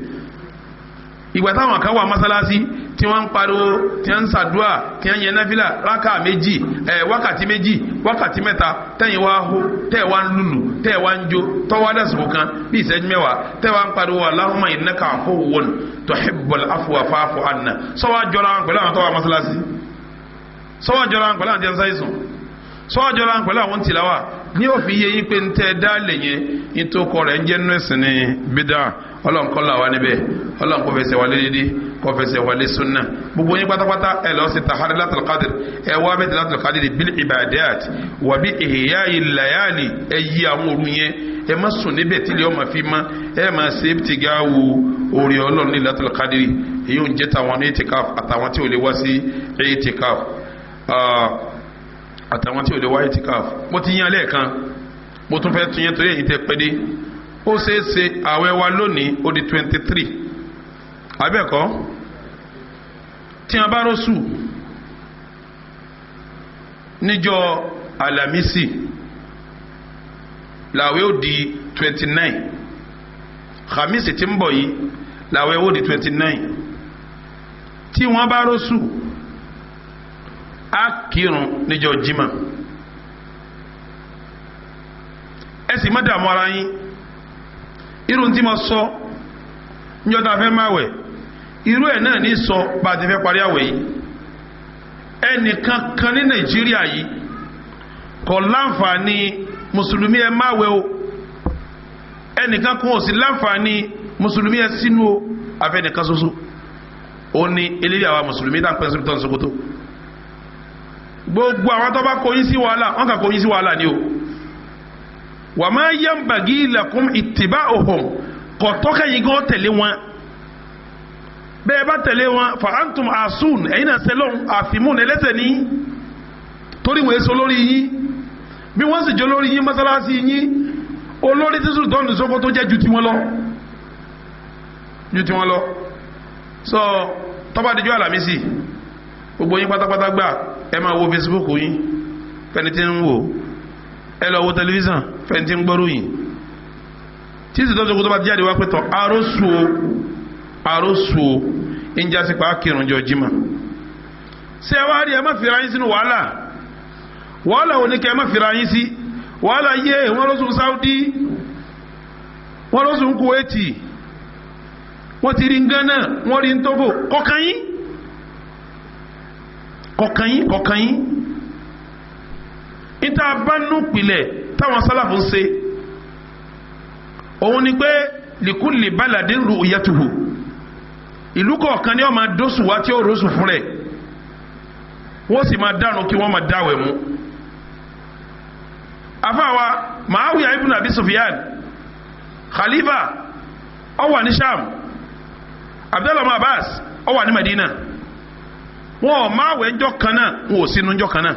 Ìgbà táwọn kan wà mọ́sálásí tí wọ́n ń pariwo, tí wọ́n ń ṣàdúà, tí wọ́n ń yẹn náfìlà rákà méjì, ẹ̀ wákàtí méjì, wákàtí mẹ́ta, tẹ́yìn wá hó, tẹ́ wá ń lùlù, tẹ́ wá ń jó, tọ́wọ́ dàsìkò kan bí ìṣẹ́jú mẹ́wàá, tẹ́ wá ń pariwo Allahumma innaka afuwwun tuhibbul afwa fa'fu anna. Sọ́wọ́ jọra wọn pẹ̀lú àwọn tó wà mọ́sálásí, sọ́wọ́ jọra wọn pẹ̀lú àwọn tí wọ́n ń ṣàìsùn, sọ́wọ́ jọra wọn pẹ̀lú àwọn tìláwà. Ní òfin yẹ yín pé ń tẹ́ dá lè yẹn, nítòkọ rẹ̀ ń jẹ́ nínú ẹ̀sìn ní bídà. Ọlọ́run kó là wá níbẹ̀, Ọlọ́run kó fẹsẹ̀ wálé dédé, kó fẹsẹ̀ wálé sunna. Gbogbo yín pátápátá ẹ lọ sí tahari Lailatul Qadr, ẹ wá bẹ́ẹ̀ Lailatul Qadr bil ibadat wà bí ihya'i layali, ẹ yí àwọn òru yẹn, ẹ má sùn níbẹ̀ tí ilé ọmọ fi má, ẹ má ṣe é ti gá wo orí Ọlọ́run ní Lailatul Qadr. Èyí ò ń jẹ́ tàwọn ní itikaf àtàwọn tí ò lè wá sí itikaf, àtàwọn tí ò lè wá itikaf. Mo ti yan lẹ́ẹ̀kan, mo tún fẹ́ tún yẹn torí èyí tẹ́ pẹ́ dé. Ó ṣeé ṣe àwẹ̀ wa lónìí ó di 23, abẹ́ẹ̀kọ́? Tí a bá rọ́ṣù níjọ́ Alamisi, làwẹ̀ ó di 29. Khamisi tí ń bọ̀ yìí làwẹ̀ ó di 29. Tí wọ́n bá rọ́ṣù, á kírun níjọ́ jimá. Ẹ sì má dààmú ara yín. Irun tí mo sọ níjọ́ tá a fẹ́ máa wẹ̀, irú ẹ̀ náà ní sọ bá a ti fẹ́ parí àwẹ̀ yìí. Ẹnìkan kan ní Nàìjíríà yìí kò láǹfààní mùsùlùmí ẹ máa wẹ̀ o, ẹnìkan kan ò sì láǹfààní mùsùlùmí ẹ sínú o, afẹnìkan ṣoṣo. Ó ní eléyìí àwa mùsùlùmí tá à ń pẹ́ sóbi Sókótó. Gbogbo àwọn tó bá kó yín sí wàhálà, wọn kà kó yín sí wàhálà ni o. Wa ma yanbaghi lakum ittiba'uhum, kò tọ́ka yìí gan tẹ̀lé wọn. Bẹ́ẹ̀ bá tẹ̀lé wọn, fa antum asun, ẹ̀yin náà sẹlọ̀n àfimún ẹlẹ́sẹ̀ ní, torí wọ́n èso lórí yín. Bí wọ́n sì jẹ́ lórí yín mọ́sálásí yín, olórí tí Sultan Sókótó jẹ́ ju tiwọn lọ, ju tiwọn lọ. Sọ tọ́ba díjọ́ Àlàmísì, gbogbo yín pátápátá gbà, ẹ máa wo Facebook yín fẹ́ni tí ń wò, ẹ lọ wo tẹlifíṣàn fẹ́ni tí ń gbọ́rọ̀ yìí. Tí Sultan Sókótó bá ti jáde wá pé tọ́ arósù o, arósù o, ń jásí pa kírun jọ jimá. Ṣé ẹ wá rí, ẹ má fira yín sínú wàhálà. Wàhálà ò ní kẹ́ ẹ má fira yín sí wàhálà. Yé wọ́n lọ́sùn Saudi, wọ́n lọ́sùn Kuwaiti, wọ́n ti rí Ghana, wọ́n rí Togo. Kọ̀ọ̀kan yín, kọ̀ọ̀kan yín, kọ̀ọ̀kan yín. Níta bá nù pilẹ̀ táwọn sálàfù ń ṣe, òun ni pé likulli baladin ru'yatuhu, ìlú kọ̀ọ̀kan ni wọ́n máa dóṣù wá tí ó rọ́ṣù fún rẹ̀, wọ́n sì máa dànù kí wọ́n máa dáwẹ̀ mú. Afáwa Muawiya ibn Abi Sufyan, khalifa, ó wà ní Sham. Abdallah Abbas ó wà ní Madina. Wọn ò máa wẹ̀ ńjọ́ kan náà, wọn ò sínú ńjọ́ kan náà.